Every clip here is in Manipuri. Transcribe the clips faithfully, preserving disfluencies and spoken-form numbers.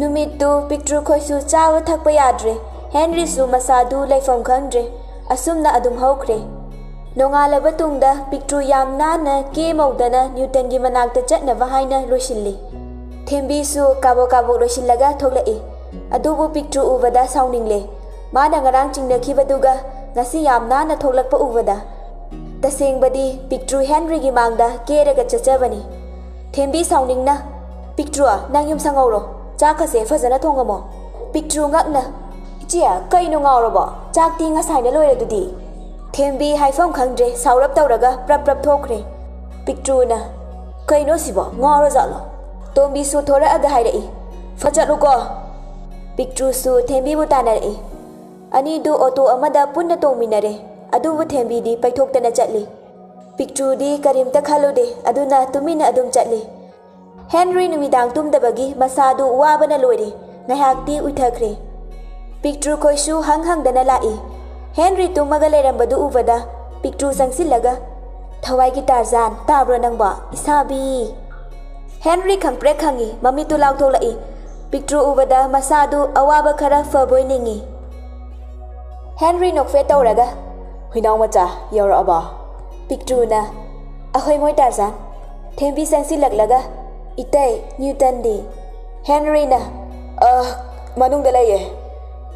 ꯅꯨꯃꯤꯠꯇꯨ ꯄꯤꯛꯇ꯭ꯔꯨ ꯈꯣꯏꯁꯨ ꯆꯥꯕ ꯊꯛꯄ ꯌꯥꯗ꯭ꯔꯦ꯫ ꯍꯦꯟꯔꯤꯁꯨ ꯃꯁꯥꯗꯨ ꯂꯩꯐꯝ ꯈꯪꯗ꯭ꯔꯦ꯫ ꯑꯁꯨꯝꯅ ꯑꯗꯨꯝ ꯍꯧꯈ꯭ꯔꯦ꯫ ꯅꯣꯡꯉꯥꯜꯂꯕ ꯇꯨꯡꯗ ꯄꯤꯛꯇ꯭ꯔꯨ ꯌꯥꯝ ꯅꯥꯟꯅ ꯀꯦ ꯃꯧꯗꯅ ꯅ꯭ꯌꯨꯇꯟꯒꯤ ꯃꯅꯥꯛꯇ ꯆꯠꯅꯕ ꯍꯥꯏꯅ ꯂꯣꯏꯁꯤꯜꯂꯤ꯫ ꯊꯦꯝꯕꯤꯁꯨ ꯀꯥꯕꯣꯛ ꯀꯥꯕꯣꯛ ꯂꯣꯏꯁꯤꯜꯂꯒ ꯊꯣꯛꯂꯛꯏ꯫ ꯑꯗꯨꯕꯨ ꯄꯤꯛꯇ꯭ꯔꯨ ꯎꯕꯗ ꯁꯥꯎꯅꯤꯡꯂꯦ꯫ ꯃꯥꯅ ꯉꯔꯥꯡ ꯆꯤꯡꯅꯈꯤꯕꯗꯨꯒ ꯉꯁꯤ ꯌꯥꯝ ꯅꯥꯟꯅ ꯊꯣꯛꯂꯛꯄ ꯎꯕꯗ꯫ ꯇꯁꯦꯡꯕꯗꯤ ꯄꯤꯛꯇ꯭ꯔꯨ ꯍꯦꯟꯔꯤꯒꯤ ꯃꯥꯡꯗ ꯀꯦꯔꯒ ꯆꯠꯆꯕꯅꯤ꯫ ꯊꯦꯝꯕꯤ ꯁꯥꯎꯅꯤꯡꯅ, "ꯄꯤꯛꯇ꯭ꯔꯨ, ꯅꯪ ꯌꯨꯝ ꯁꯪꯍꯧꯔꯣ꯫ ꯆꯥꯛꯀꯁꯦ ꯐꯖꯅ ꯊꯣꯡꯉꯝꯃꯣ꯫" ꯄꯤꯛꯇ꯭ꯔꯨ ꯉꯛꯅ, "ꯏꯆꯦ, ꯀꯩꯅꯣ ꯉꯥꯎꯔꯕꯣ? ꯆꯥꯛꯇꯤ ꯉꯁꯥꯏꯅ ꯂꯣꯏꯔꯗꯨꯗꯤ?" ꯊꯦꯝꯕꯤ ꯍꯥꯏꯐꯝ ꯈꯪꯗ꯭ꯔꯦ, ꯁꯥꯎꯔꯞ ꯇꯧꯔꯒ ꯄ꯭ꯔꯞ ꯄ꯭ꯔꯞ ꯊꯣꯛꯈ꯭ꯔꯦ꯫ ꯄꯤꯛꯇ꯭ꯔꯨꯅ, "ꯀꯩꯅꯣ ꯁꯤꯕꯣ? ꯉꯥꯎꯔꯖꯥꯠꯂꯣ?" ꯇꯣꯝꯕꯤꯁꯨ ꯊꯣꯔꯛꯑꯒ ꯍꯥꯏꯔꯛꯏ, "ꯐꯠ ꯆꯠꯂꯨꯀꯣ꯫" ꯄꯤꯛꯇ꯭ꯔꯨꯁꯨ ꯊꯦꯝꯕꯤꯕꯨ ꯇꯥꯟꯅꯔꯛꯏ꯫ ꯑꯅꯤꯗꯨ ꯑꯣꯇꯣ ꯑꯃꯗ ꯄꯨꯟꯅ ꯇꯣꯡꯃꯤꯟꯅꯔꯦ꯫ ꯑꯗꯨꯕꯨ ꯊꯦꯝꯕꯤꯗꯤ ꯄꯩꯊꯣꯛꯇꯅ ꯆꯠꯂꯤ꯫ ꯄꯤꯛꯇ꯭ꯔꯨꯗꯤ ꯀꯔꯤꯝꯇ ꯈꯜꯂꯨꯗꯦ, ꯑꯗꯨꯅ ꯇꯨꯃꯤꯟꯅ ꯑꯗꯨꯝ ꯆꯠꯂꯤ꯫ ꯍꯦꯟꯔꯤ ꯅꯨꯃꯤꯗꯥꯡ ꯇꯨꯝꯗꯕꯒꯤ ꯃꯁꯥꯗꯨ ꯋꯥꯕꯅ ꯂꯣꯏꯔꯦ꯫ ꯉꯥꯏꯍꯥꯛꯇꯤ ꯎꯏꯊꯈ꯭ꯔꯦ꯫ ꯄꯤꯛꯇ꯭ꯔꯨ ꯈꯣꯏꯁꯨ ꯍꯪ ꯍꯪꯗꯅ ꯂꯥꯛꯏ꯫ ꯍꯦꯟꯔꯤ ꯇꯨꯝꯃꯒ ꯂꯩꯔꯝꯕꯗꯨ ꯎꯕꯗ ꯄꯤꯛꯇ꯭ꯔꯨ ꯆꯪꯁꯤꯜꯂꯒ, "ꯊꯋꯥꯏꯒꯤ ꯇꯥꯔꯖꯥꯟ, ꯇꯥꯕ꯭ꯔꯣ ꯅꯪꯕꯣ? ꯏꯁꯥꯕꯤ!" ꯍꯦꯟꯔꯤ ꯈꯪꯄ꯭ꯔꯦꯛ ꯈꯪꯉꯤ, ꯃꯃꯤꯠꯇꯨ ꯂꯥꯎꯊꯣꯛꯂꯛꯏ꯫ ꯄꯤꯛꯇ꯭ꯔꯨ ꯎꯕꯗ ꯃꯁꯥꯗꯨ ꯑꯋꯥꯕ ꯈꯔ ꯐꯕꯣꯏ ꯅꯤꯡꯉꯤ꯫ ꯍꯦꯟꯔꯤ ꯅꯣꯛꯐꯦꯠ ꯇꯧꯔꯒ, "ꯍꯨꯏꯅꯥꯎ ꯃꯆꯥ, ꯌꯧꯔꯛꯑꯕꯣ?" ꯄꯤꯛꯇ꯭ꯔꯨꯅ, "ꯑꯍꯣꯏ ꯃꯣꯏ ꯇꯥꯔꯖꯥꯟ꯫" ꯊꯦꯝꯕꯤ ꯆꯪꯁꯤꯜꯂꯛꯂꯒ, "ꯏꯇꯩ, ꯅ꯭ꯌꯨꯇꯟꯗꯤ?" ꯍꯦꯟꯔꯤꯅ, "ꯑ, ꯃꯅꯨꯡꯗ ꯂꯩꯌꯦ꯫"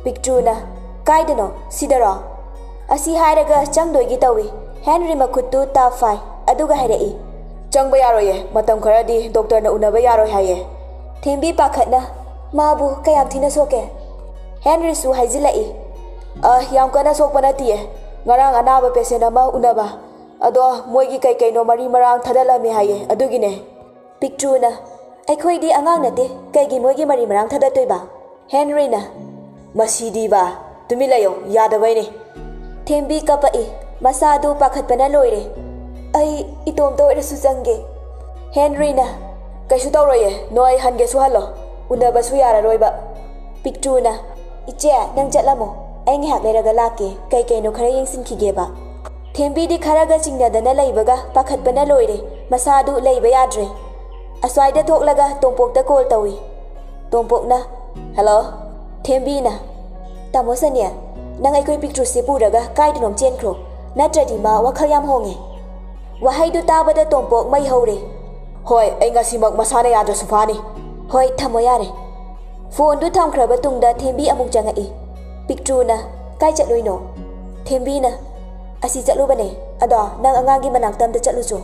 ꯄꯤꯛꯇ꯭ꯔꯨꯅ, "ꯀꯥꯏꯗꯅꯣ? ꯁꯤꯗꯔꯣ?" ꯑꯁꯤ ꯍꯥꯏꯔꯒ ꯆꯪꯗꯣꯏꯒꯤ ꯇꯧꯏ꯫ ꯍꯦꯟꯔꯤ ꯃꯈꯨꯠꯇꯨ ꯇꯥꯞ ꯐꯥꯏ, ꯑꯗꯨꯒ ꯍꯥꯏꯔꯛꯏ, "ꯆꯪꯕ ꯌꯥꯔꯣꯏꯌꯦ, ꯃꯇꯝ ꯈꯔꯗꯤ ꯗꯣꯛꯇꯔꯅ ꯎꯅꯕ ꯌꯥꯔꯣꯏ ꯍꯥꯏꯌꯦ꯫" ꯊꯦꯝꯕꯤ ꯄꯥꯈꯠꯅ, "ꯃꯥꯕꯨ ꯀꯌꯥꯝ ꯊꯤꯅ ꯁꯣꯛꯀꯦ?" ꯍꯦꯟꯔꯤꯁꯨ ꯍꯥꯏꯖꯤꯜꯂꯛꯏ, "ꯑ, ꯌꯥꯝ ꯀꯟꯅ ꯁꯣꯛꯄ ꯅꯠꯇꯤꯌꯦ꯫ ꯉꯔꯥꯡ ꯑꯅꯥꯕ ꯄꯦꯁꯦꯟ ꯑꯃ ꯎꯅꯕ꯫ ꯑꯗꯣ ꯃꯣꯏꯒꯤ ꯀꯩ ꯀꯩꯅꯣ ꯃꯔꯤ ꯃꯔꯥꯡ ꯊꯗꯠꯂꯝꯃꯦ ꯍꯥꯏꯌꯦ, ꯑꯗꯨꯒꯤꯅꯦ꯫" ꯄꯤꯛꯇ꯭ꯔꯨꯅ, "ꯑꯩꯈꯣꯏꯗꯤ ꯑꯉꯥꯡ ꯅꯠꯇꯦ, ꯀꯩꯒꯤ ꯃꯣꯏꯒꯤ ꯃꯔꯤ ꯃꯔꯥꯡ ꯊꯗꯠꯇꯣꯏꯕ?" ꯍꯦꯟꯔꯤꯅ, "ꯃꯁꯤꯗꯤꯕ, ꯇꯨꯃꯤꯟ ꯂꯩꯌꯣ, ꯌꯥꯗꯕꯩꯅꯦ꯫" ꯊꯦꯝꯕꯤ ꯀꯞꯄꯛꯏ, ꯃꯁꯥꯗꯨ ꯄꯥꯈꯠꯄꯅ ꯂꯣꯏꯔꯦ꯫ "ꯑꯩ ꯏꯇꯣꯝꯇ ꯑꯣꯏꯔꯁꯨ ꯆꯪꯒꯦ꯫" ꯍꯦꯟꯔꯤꯅ, "ꯀꯩꯁꯨ ꯇꯧꯔꯣꯏꯌꯦ, ꯅꯣꯏ ꯍꯟꯒꯦꯁꯨ ꯍꯜꯂꯣ, ꯎꯅꯕꯁꯨ ꯌꯥꯔꯔꯣꯏꯕ꯫" ꯄꯤꯛꯇ꯭ꯔꯨꯅ, "ꯏꯆꯦ, ꯅꯪ ꯆꯠꯂꯝꯃꯣ, ꯑꯩ ꯉꯥꯏꯍꯥꯛ ꯂꯩꯔꯒ ꯂꯥꯛꯀꯦ, ꯀꯩ ꯀꯩꯅꯣ ꯈꯔ ꯌꯦꯡꯁꯤꯟꯈꯤꯒꯦꯕ꯫" ꯊꯦꯝꯕꯤꯗꯤ ꯈꯔꯒ ꯆꯤꯡꯅꯗꯅ ꯂꯩꯕꯒ ꯄꯥꯈꯠꯄꯅ ꯂꯣꯏꯔꯦ, ꯃꯁꯥꯗꯨ ꯂꯩꯕ ꯌꯥꯗ꯭ꯔꯦ꯫ ꯑꯁ꯭ꯋꯥꯏꯗ ꯊꯣꯛꯂꯒ ꯇꯣꯝꯄꯣꯛꯇ ꯀꯣꯜ ꯇꯧꯏ꯫ ꯇꯣꯝꯄꯣꯛꯅ, "ꯍꯦꯜꯂꯣ?" ꯊꯦꯝꯕꯤꯅ, "ꯇꯥꯃꯣ ꯁꯅꯤ, ꯅꯪ ꯑꯩꯈꯣꯏ ꯄꯤꯛꯇ꯭ꯔꯨꯁꯦ ꯄꯨꯔꯒ ꯀꯥꯏꯗꯅꯣꯝ ꯆꯦꯟꯈ꯭ꯔꯣ, ꯅꯠꯇ꯭ꯔꯗꯤ ꯃꯥ ꯋꯥꯈꯜ ꯌꯥꯝ ꯍꯣꯡꯉꯦ꯫" ꯋꯥꯍꯩꯗꯨ ꯇꯥꯕꯗ ꯇꯣꯝꯄꯣꯛ ꯃꯩ ꯍꯧꯔꯦ꯫ "ꯍꯣꯏ, ꯑꯩ ꯉꯁꯤꯃꯛ ꯃꯁꯥꯅ ꯌꯥꯗ꯭ꯔꯁꯨ ꯐꯥꯅꯤ꯫" "ꯍꯣꯏ, ꯊꯝꯃꯣ ꯌꯥꯔꯦ꯫" ꯐꯣꯟꯗꯨ ꯊꯝꯈ꯭ꯔꯕ ꯇꯨꯡꯗ ꯊꯦꯝꯕꯤ ꯑꯃꯨꯛ ꯆꯪꯉꯛꯏ꯫ ꯄꯤꯛꯇ꯭ꯔꯨꯅ, "ꯀꯥꯏ ꯆꯠꯂꯨꯏꯅꯣ?" ꯊꯦꯝꯕꯤꯅ, "ꯑꯁꯤ ꯆꯠꯂꯨꯕꯅꯦ, ꯑꯗꯣ ꯅꯪ ꯑꯉꯥꯡꯒꯤ ꯃꯅꯥꯛꯇ ꯑꯝꯇ ꯆꯠꯂꯨꯆꯣ꯫"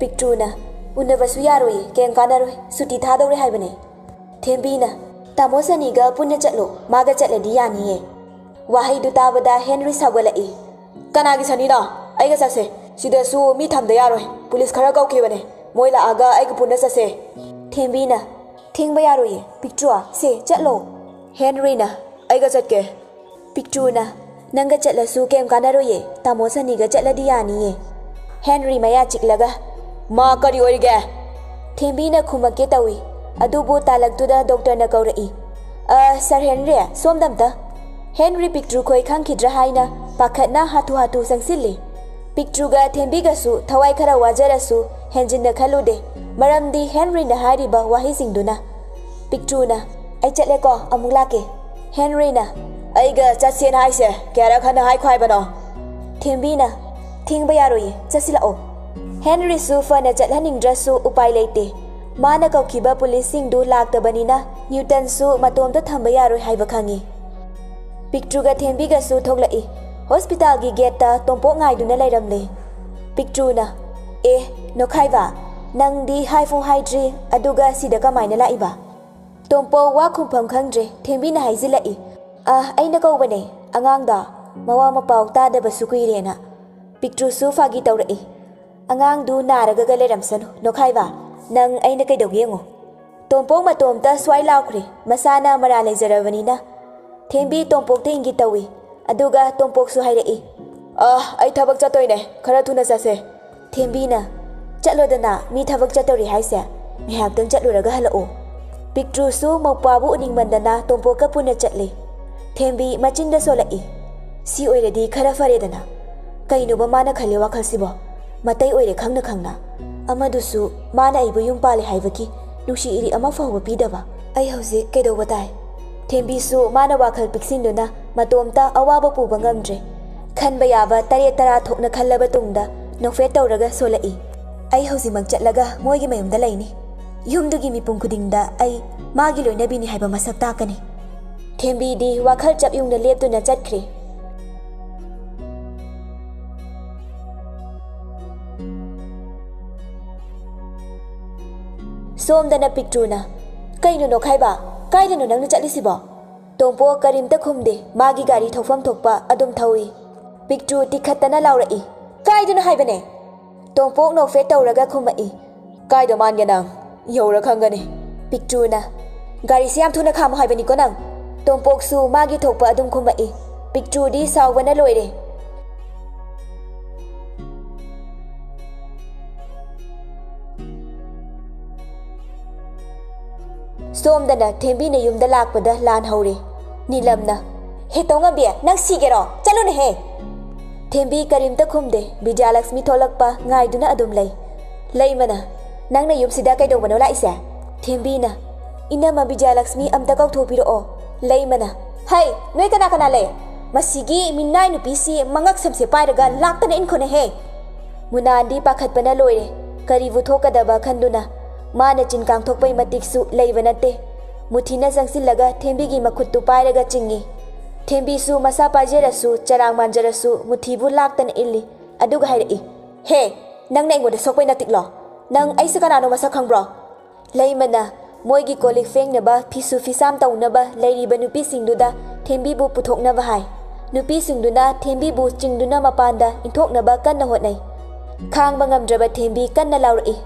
ꯄꯤꯛꯇ꯭ꯔꯨꯅ, "ꯎꯅꯕꯁꯨ ꯌꯥꯔꯣꯏꯌꯦ, ꯀꯩꯝ ꯀꯥꯟꯅꯔꯣꯏ, ꯁꯨꯇꯤ ꯊꯥꯗꯧꯔꯦ ꯍꯥꯏꯕꯅꯦ꯫" ꯊꯦꯝꯕꯤꯅ, "ꯇꯥꯃꯣ ꯁꯅꯤꯒ ꯄꯨꯟꯅ ꯆꯠꯂꯣ, ꯃꯥꯒ ꯆꯠꯂꯗꯤ ꯌꯥꯅꯤꯌꯦ꯫" ꯋꯥꯍꯩꯗꯨ ꯇꯥꯕꯗ ꯍꯦꯟꯔꯤ ꯁꯥꯎꯒꯠꯂꯛꯏ꯫ "ꯀꯅꯥꯒꯤ ꯁꯅꯤꯅꯣ? ꯑꯩꯒ ꯆꯠꯁꯦ꯫ ꯁꯤꯗꯁꯨ ꯃꯤ ꯊꯝꯗ ꯌꯥꯔꯣꯏ꯫ ꯄꯨꯂꯤꯁ ꯈꯔ ꯀꯧꯈꯤꯕꯅꯦ꯫ ꯃꯣꯏ ꯂꯥꯛꯑꯒ ꯑꯩꯒ ꯄꯨꯟꯅ ꯆꯠꯁꯦ꯫" ꯊꯦꯝꯕꯤꯅ, "ꯊꯦꯡꯕ ꯌꯥꯔꯣꯏꯌꯦ, ꯄꯤꯛꯇ꯭ꯔꯨ, ꯁꯦ, ꯆꯠꯂꯣ꯫" ꯍꯦꯟꯔꯤꯅ, "ꯑꯩꯒ ꯆꯠꯀꯦ꯫" ꯄꯤꯛꯇ꯭ꯔꯨꯅ, "ꯅꯪꯒ ꯆꯠꯂꯁꯨ ꯀꯩꯝ ꯀꯥꯟꯅꯔꯣꯏꯌꯦ, ꯇꯥꯃꯣ ꯁꯅꯤꯒ ꯆꯠꯂꯗꯤ ꯌꯥꯅꯤꯌꯦ꯫" ꯍꯦꯟꯔꯤ ꯃꯌꯥ ꯆꯤꯛꯂꯒ, "ꯃꯥ ꯀꯔꯤ ꯑꯣꯏꯔꯤꯒꯦ?" ꯊꯦꯝꯕꯤꯅ ꯈꯨꯝꯃꯛꯀꯦ ꯇꯧꯏ, ꯑꯗꯨꯕꯨ ꯇꯥꯂꯛꯇꯨꯗ ꯗꯣꯛꯇꯔꯅ ꯀꯧꯔꯛꯏ꯫ "ꯑ, ꯁꯥꯔ ꯍꯦꯟꯔꯤ, ꯁꯣꯝꯗ ꯑꯝꯇ꯫" ꯍꯦꯟꯔꯤ ꯄꯤꯛꯇ꯭ꯔꯨ ꯈꯣꯏ ꯈꯪꯈꯤꯗ꯭ꯔꯥ ꯍꯥꯏꯅ ꯄꯥꯈꯠꯅ ꯍꯥꯊꯨ ꯍꯥꯊꯨ ꯆꯪꯁꯤꯜꯂꯤ꯫ ꯄꯤꯛꯇ꯭ꯔꯨꯒ ꯊꯦꯝꯕꯤꯒꯁꯨ ꯊꯋꯥꯏ ꯈꯔ ꯋꯥꯖꯔꯁꯨ ꯍꯦꯟꯖꯤꯟꯅ ꯈꯜꯂꯨꯗꯦ, ꯃꯔꯝꯗꯤ ꯍꯦꯟꯔꯤꯅ ꯍꯥꯏꯔꯤꯕ ꯋꯥꯍꯩꯁꯤꯡꯗꯨꯅ꯫ ꯄꯤꯛꯇ꯭ꯔꯨꯅ, "ꯑꯩ ꯆꯠꯂꯦꯀꯣ, ꯑꯃꯨꯛ ꯂꯥꯛꯀꯦ꯫" ꯍꯦꯟꯔꯤꯅ, "ꯑꯩꯒ ꯆꯠꯁꯦꯅ ꯍꯥꯏꯁꯦ ꯀꯌꯥꯔꯛ ꯍꯟꯅ ꯍꯥꯏꯈꯣ ꯍꯥꯏꯕꯅꯣ?" ꯊꯦꯝꯕꯤꯅ, "ꯊꯦꯡꯕ ꯌꯥꯔꯣꯏꯌꯦ, ꯆꯠꯁꯤꯜꯂꯛꯑꯣ꯫" ꯍꯦꯟꯔꯤꯁꯨ ꯐꯅ ꯆꯠꯍꯟꯅꯤꯡꯗ꯭ꯔꯁꯨ ꯎꯄꯥꯏ ꯂꯩꯇꯦ꯫ ꯃꯥꯅ ꯀꯧꯈꯤꯕ ꯄꯨꯂꯤꯁꯁꯤꯡꯗꯨ ꯂꯥꯛꯇꯕꯅꯤꯅ ꯅ꯭ꯌꯨꯇꯟꯁꯨ ꯃꯇꯣꯝꯇ ꯊꯝꯕ ꯌꯥꯔꯣꯏ ꯍꯥꯏꯕ ꯈꯪꯉꯤ꯫ ꯄꯤꯛꯇ꯭ꯔꯨꯒ ꯊꯦꯝꯕꯤꯒꯁꯨ ꯊꯣꯛꯂꯛꯏ꯫ ꯍꯣꯁꯄꯤꯇꯥꯜꯒꯤ ꯒꯦꯠꯇ ꯇꯣꯝꯄꯣꯛ ꯉꯥꯏꯗꯨꯅ ꯂꯩꯔꯝꯂꯦ꯫ ꯄꯤꯛꯇ꯭ꯔꯨꯅ, "ꯑꯦ, ꯅꯣꯈꯥꯏꯕ, ꯅꯪꯗꯤ ꯍꯥꯏꯐꯥꯎ ꯍꯥꯏꯗ꯭ꯔꯤ, ꯑꯗꯨꯒ ꯁꯤꯗ ꯀꯃꯥꯏꯅ ꯂꯥꯛꯏꯕ?" ꯇꯣꯝꯄꯣꯛ ꯋꯥ ꯈꯨꯝꯐꯝ ꯈꯪꯗ꯭ꯔꯦ꯫ ꯊꯦꯝꯕꯤꯅ ꯍꯥꯏꯖꯤꯜꯂꯛꯏ, "ꯑ, ꯑꯩꯅ ꯀꯧꯕꯅꯦ ꯑꯉꯥꯡꯗꯣ, ꯃꯋꯥ ꯃꯄꯥꯎ ꯇꯥꯗꯕꯁꯨ ꯀꯨꯏꯔꯦꯅ꯫" ꯄꯤꯛꯇ꯭ꯔꯨꯁꯨ ꯐꯥꯒꯤ ꯇꯧꯔꯛꯏ, "ꯑꯉꯥꯡꯗꯨ ꯅꯥꯔꯒꯒ ꯂꯩꯔꯝꯁꯅꯨ, ꯅꯣꯈꯥꯏꯕ, ꯅꯪ ꯑꯩꯅ ꯀꯩꯗꯧꯒꯦ ꯌꯦꯡꯉꯨ꯫" ꯇꯣꯝꯄꯣꯛ ꯃꯇꯣꯝꯇ ꯁ꯭ꯋꯥꯏ ꯂꯥꯎꯈ꯭ꯔꯦ, ꯃꯁꯥꯅ ꯃꯔꯥ ꯂꯩꯖꯔꯕꯅꯤꯅ꯫ ꯊꯦꯝꯕꯤ ꯇꯣꯝꯄꯣꯛꯇ ꯏꯪꯒꯤꯠ ꯇꯧꯏ, ꯑꯗꯨꯒ ꯇꯣꯝꯄꯣꯛꯁꯨ ꯍꯥꯏꯔꯛꯏ, "ꯑ, ꯑꯩ ꯊꯕꯛ ꯆꯠꯇꯣꯏꯅꯦ, ꯈꯔ ꯊꯨꯅ ꯆꯠꯁꯦ꯫" ꯊꯦꯝꯕꯤꯅ, "ꯆꯠꯂꯣꯗꯅ, ꯃꯤ ꯊꯕꯛ ꯆꯠꯇꯧꯔꯤ ꯍꯥꯏꯁꯦ, ꯉꯥꯏꯍꯥꯛꯇꯪ ꯆꯠꯂꯨꯔꯒ ꯍꯜꯂꯛꯑꯣ꯫" ꯄꯤꯛꯇ꯭ꯔꯨꯁꯨ ꯃꯧꯄ꯭ꯋꯥꯕꯨ ꯎꯅꯤꯡꯃꯟꯗꯅ ꯇꯣꯝꯄꯣꯛꯀ ꯄꯨꯟꯅ ꯆꯠꯂꯤ꯫ ꯊꯦꯝꯕꯤ ꯃꯆꯤꯟꯗ ꯁꯣꯜꯂꯛꯏ, "ꯁꯤ ꯑꯣꯏꯔꯗꯤ ꯈꯔ ꯐꯔꯦꯗꯅ꯫ ꯀꯩꯅꯣꯕ ꯃꯥꯅ ꯈꯜꯂꯤ ꯋꯥꯈꯜꯁꯤꯕꯣ? ꯃꯇꯩ ꯑꯣꯏꯔꯦ ꯈꯪꯅ ꯈꯪꯅ꯫ ꯑꯃꯗꯨꯁꯨ ꯃꯥꯅ ꯑꯩꯕꯨ ꯌꯨꯝ ꯄꯥꯜꯂꯦ ꯍꯥꯏꯕꯒꯤ ꯅꯨꯡꯁꯤ ꯏꯔꯤ ꯑꯃ ꯐꯥꯎꯕ ꯄꯤꯗꯕ꯫ ꯑꯩ ꯍꯧꯖꯤꯛ ꯀꯩꯗꯧꯕ ꯇꯥꯏ? ꯊꯦꯝꯕꯤꯁꯨ ꯃꯥꯅ ꯋꯥꯈꯜ ꯄꯤꯛꯁꯤꯟꯗꯨꯅ ꯃꯇꯣꯝꯇ ꯑꯋꯥꯕ ꯄꯨꯕ ꯉꯝꯗ꯭ꯔꯦ꯫ ꯈꯟꯕ ꯌꯥꯕ ꯇꯔꯦꯠ ꯇꯔꯥ ꯊꯣꯛꯅ ꯈꯜꯂꯕ ꯇꯨꯡꯗ ꯅꯣꯛꯐꯦꯠ ꯇꯧꯔꯒ ꯁꯣꯜꯂꯛꯏ꯫ ꯑꯩ ꯍꯧꯖꯤꯛꯃꯛ ꯆꯠꯂꯒ ꯃꯣꯏꯒꯤ ꯃꯌꯨꯝꯗ ꯂꯩꯅꯤ꯫ ꯌꯨꯝꯗꯨꯒꯤ ꯃꯤꯄꯨꯝ ꯈꯨꯗꯤꯡꯗ ꯑꯩ ꯃꯥꯒꯤ ꯂꯣꯏꯅꯕꯤꯅꯤ ꯍꯥꯏꯕ ꯃꯁꯛ ꯇꯥꯛꯀꯅꯤ꯫ ꯊꯦꯝꯕꯤꯗꯤ ꯋꯥꯈꯜ ꯆꯞ ꯌꯨꯡꯅ ꯂꯦꯞꯇꯨꯅ ꯆꯠꯈ꯭ꯔꯦ꯫ ꯁꯣꯝꯗꯅ ꯄꯤꯛꯇ꯭ꯔꯨꯅ, "ꯀꯩꯅꯣ ꯅꯣꯛꯈꯥꯏꯕ? ꯀꯥꯏꯗꯅꯣ ꯅꯪꯅ ꯆꯠꯂꯤꯁꯤꯕꯣ?" ꯇꯣꯝꯄꯣꯛ ꯀꯔꯤꯝꯇ ꯈꯨꯝꯗꯦ꯫ ꯃꯥꯒꯤ ꯒꯥꯔꯤ ꯊꯧꯐꯝ ꯊꯣꯛꯄ ꯑꯗꯨꯝ ꯊꯧꯏ꯫ ꯄꯤꯛꯇ꯭ꯔꯨ ꯇꯤꯈꯠꯇꯅ ꯂꯥꯎꯔꯛꯏ, "ꯀꯥꯏꯗꯅꯣ ꯍꯥꯏꯕꯅꯦ?" ꯇꯣꯝꯄꯣꯛ ꯅꯣꯛꯐꯦꯠ ꯇꯧꯔꯒ ꯈꯨꯝꯃꯛꯏ, "ꯀꯥꯏꯗ ꯃꯥꯟꯒꯦ ꯅꯪ? ꯌꯧꯔ ꯈꯪꯒꯅꯤ꯫" ꯄꯤꯛꯇ꯭ꯔꯨꯅ, "ꯒꯥꯔꯤꯁꯦ ꯌꯥꯝ ꯊꯨꯅ ꯈꯥꯝꯃꯨ ꯍꯥꯏꯕꯅꯤꯀꯣ ꯅꯪ꯫" ꯇꯣꯝꯄꯣꯛꯁꯨ ꯃꯥꯒꯤ ꯊꯣꯛꯄ ꯑꯗꯨꯝ ꯈꯨꯝꯃꯛꯏ꯫ ꯄꯤꯛꯇ꯭ꯔꯨꯗꯤ ꯁꯥꯎꯕꯅ ꯂꯣꯏꯔꯦ꯫ ꯁꯣꯝꯗꯅ ꯊꯦꯝꯕꯤꯅ ꯌꯨꯝꯗ ꯂꯥꯛꯄꯗ ꯂꯥꯟ ꯍꯧꯔꯦ꯫ ꯅꯤꯂꯝꯅ, "ꯍꯦ ꯇꯧꯉꯝꯕꯤ, ꯅꯪ ꯁꯤꯒꯦꯔꯣ? ꯆꯠꯂꯨꯅꯦꯍꯦ!" ꯊꯦꯝꯕꯤ ꯀꯔꯤꯝꯇ ꯈꯨꯝꯗꯦ꯫ ꯕꯤꯗ꯭ꯌꯥꯂꯛꯁꯃꯤ ꯊꯣꯛꯂꯛꯄ ꯉꯥꯏꯗꯨꯅ ꯑꯗꯨꯝ ꯂꯩ꯫ ꯂꯩꯃꯅ, "ꯅꯪꯅ ꯌꯨꯝꯁꯤꯗ ꯀꯩꯗꯧꯕꯅꯣ ꯂꯥꯛꯏꯁꯦ?" ꯊꯦꯝꯕꯤꯅ, "ꯏꯅꯝꯃ ꯕꯤꯗ꯭ꯌꯥꯂꯛꯁꯃꯤ ꯑꯝꯇ ꯀꯧꯊꯣꯛꯄꯤꯔꯛꯑꯣ꯫" ꯂꯩꯃꯅ, "ꯍꯩ, ꯅꯣꯏ ꯀꯅꯥ ꯀꯅꯥ ꯂꯩ? ꯃꯁꯤꯒꯤ ꯃꯤꯅꯥꯏ ꯅꯨꯄꯤꯁꯤ ꯃꯉꯛ ꯁꯝꯁꯦ ꯄꯥꯏꯔꯒ ꯂꯥꯛꯇꯅ ꯏꯟꯈꯣꯅꯦꯍꯦ!" ꯃꯨꯅꯥꯟꯗꯤ ꯄꯥꯈꯠꯄꯅ ꯂꯣꯏꯔꯦ꯫ ꯀꯔꯤꯕꯨ ꯊꯣꯛꯀꯗꯕ ꯈꯟꯗꯨꯅ ꯃꯥꯅ ꯆꯤꯟ ꯀꯥꯡꯊꯣꯛꯄꯩ ꯃꯇꯤꯛꯁꯨ ꯂꯩꯕ ꯅꯠꯇꯦ꯫ ꯃꯨꯊꯤꯅ ꯆꯪꯁꯤꯜꯂꯒ ꯊꯦꯝꯕꯤꯒꯤ ꯃꯈꯨꯠꯇꯨ ꯄꯥꯏꯔꯒ ꯆꯤꯡꯏ꯫ ꯊꯦꯝꯕꯤꯁꯨ ꯃꯁꯥ ꯄꯥꯏꯖꯔꯁꯨ, ꯆꯔꯥꯡ ꯃꯥꯟꯖꯔꯁꯨ ꯃꯨꯊꯤꯕꯨ ꯂꯥꯛꯇꯅ ꯏꯜꯂꯤ꯫ ꯑꯗꯨꯒ ꯍꯥꯏꯔꯛꯏ, "ꯍꯦ, ꯅꯪꯅ ꯑꯩꯉꯣꯟꯗ ꯁꯣꯛꯄꯩ ꯅꯇꯤꯛꯂꯣ? ꯅꯪ ꯑꯩꯁꯦ ꯀꯅꯥꯅꯣ ꯃꯁꯛ ꯈꯪꯕ꯭ꯔꯣ?" ꯂꯩꯃꯅ ꯃꯣꯏꯒꯤ ꯀꯣꯜ ꯂꯤꯛ ꯐꯦꯡꯅꯕ, ꯐꯤꯁꯨ ꯐꯤꯁꯥꯝ ꯇꯧꯅꯕ ꯂꯩꯔꯤꯕ ꯅꯨꯄꯤꯁꯤꯡꯗꯨꯗ ꯊꯦꯝꯕꯤꯕꯨ ꯄꯨꯊꯣꯛꯅꯕ ꯍꯥꯏ꯫ ꯅꯨꯄꯤꯁꯤꯡꯗꯨꯅ ꯊꯦꯝꯕꯤꯕꯨ ꯆꯤꯡꯗꯨꯅ ꯃꯄꯥꯟꯗ ꯏꯟꯊꯣꯛꯅꯕ ꯀꯟꯅ ꯍꯣꯠꯅꯩ꯫ ꯈꯥꯡꯕ ꯉꯝꯗ꯭ꯔꯕ ꯊꯦꯝꯕꯤ ꯀꯟꯅ ꯂꯥꯎꯔꯛꯏ,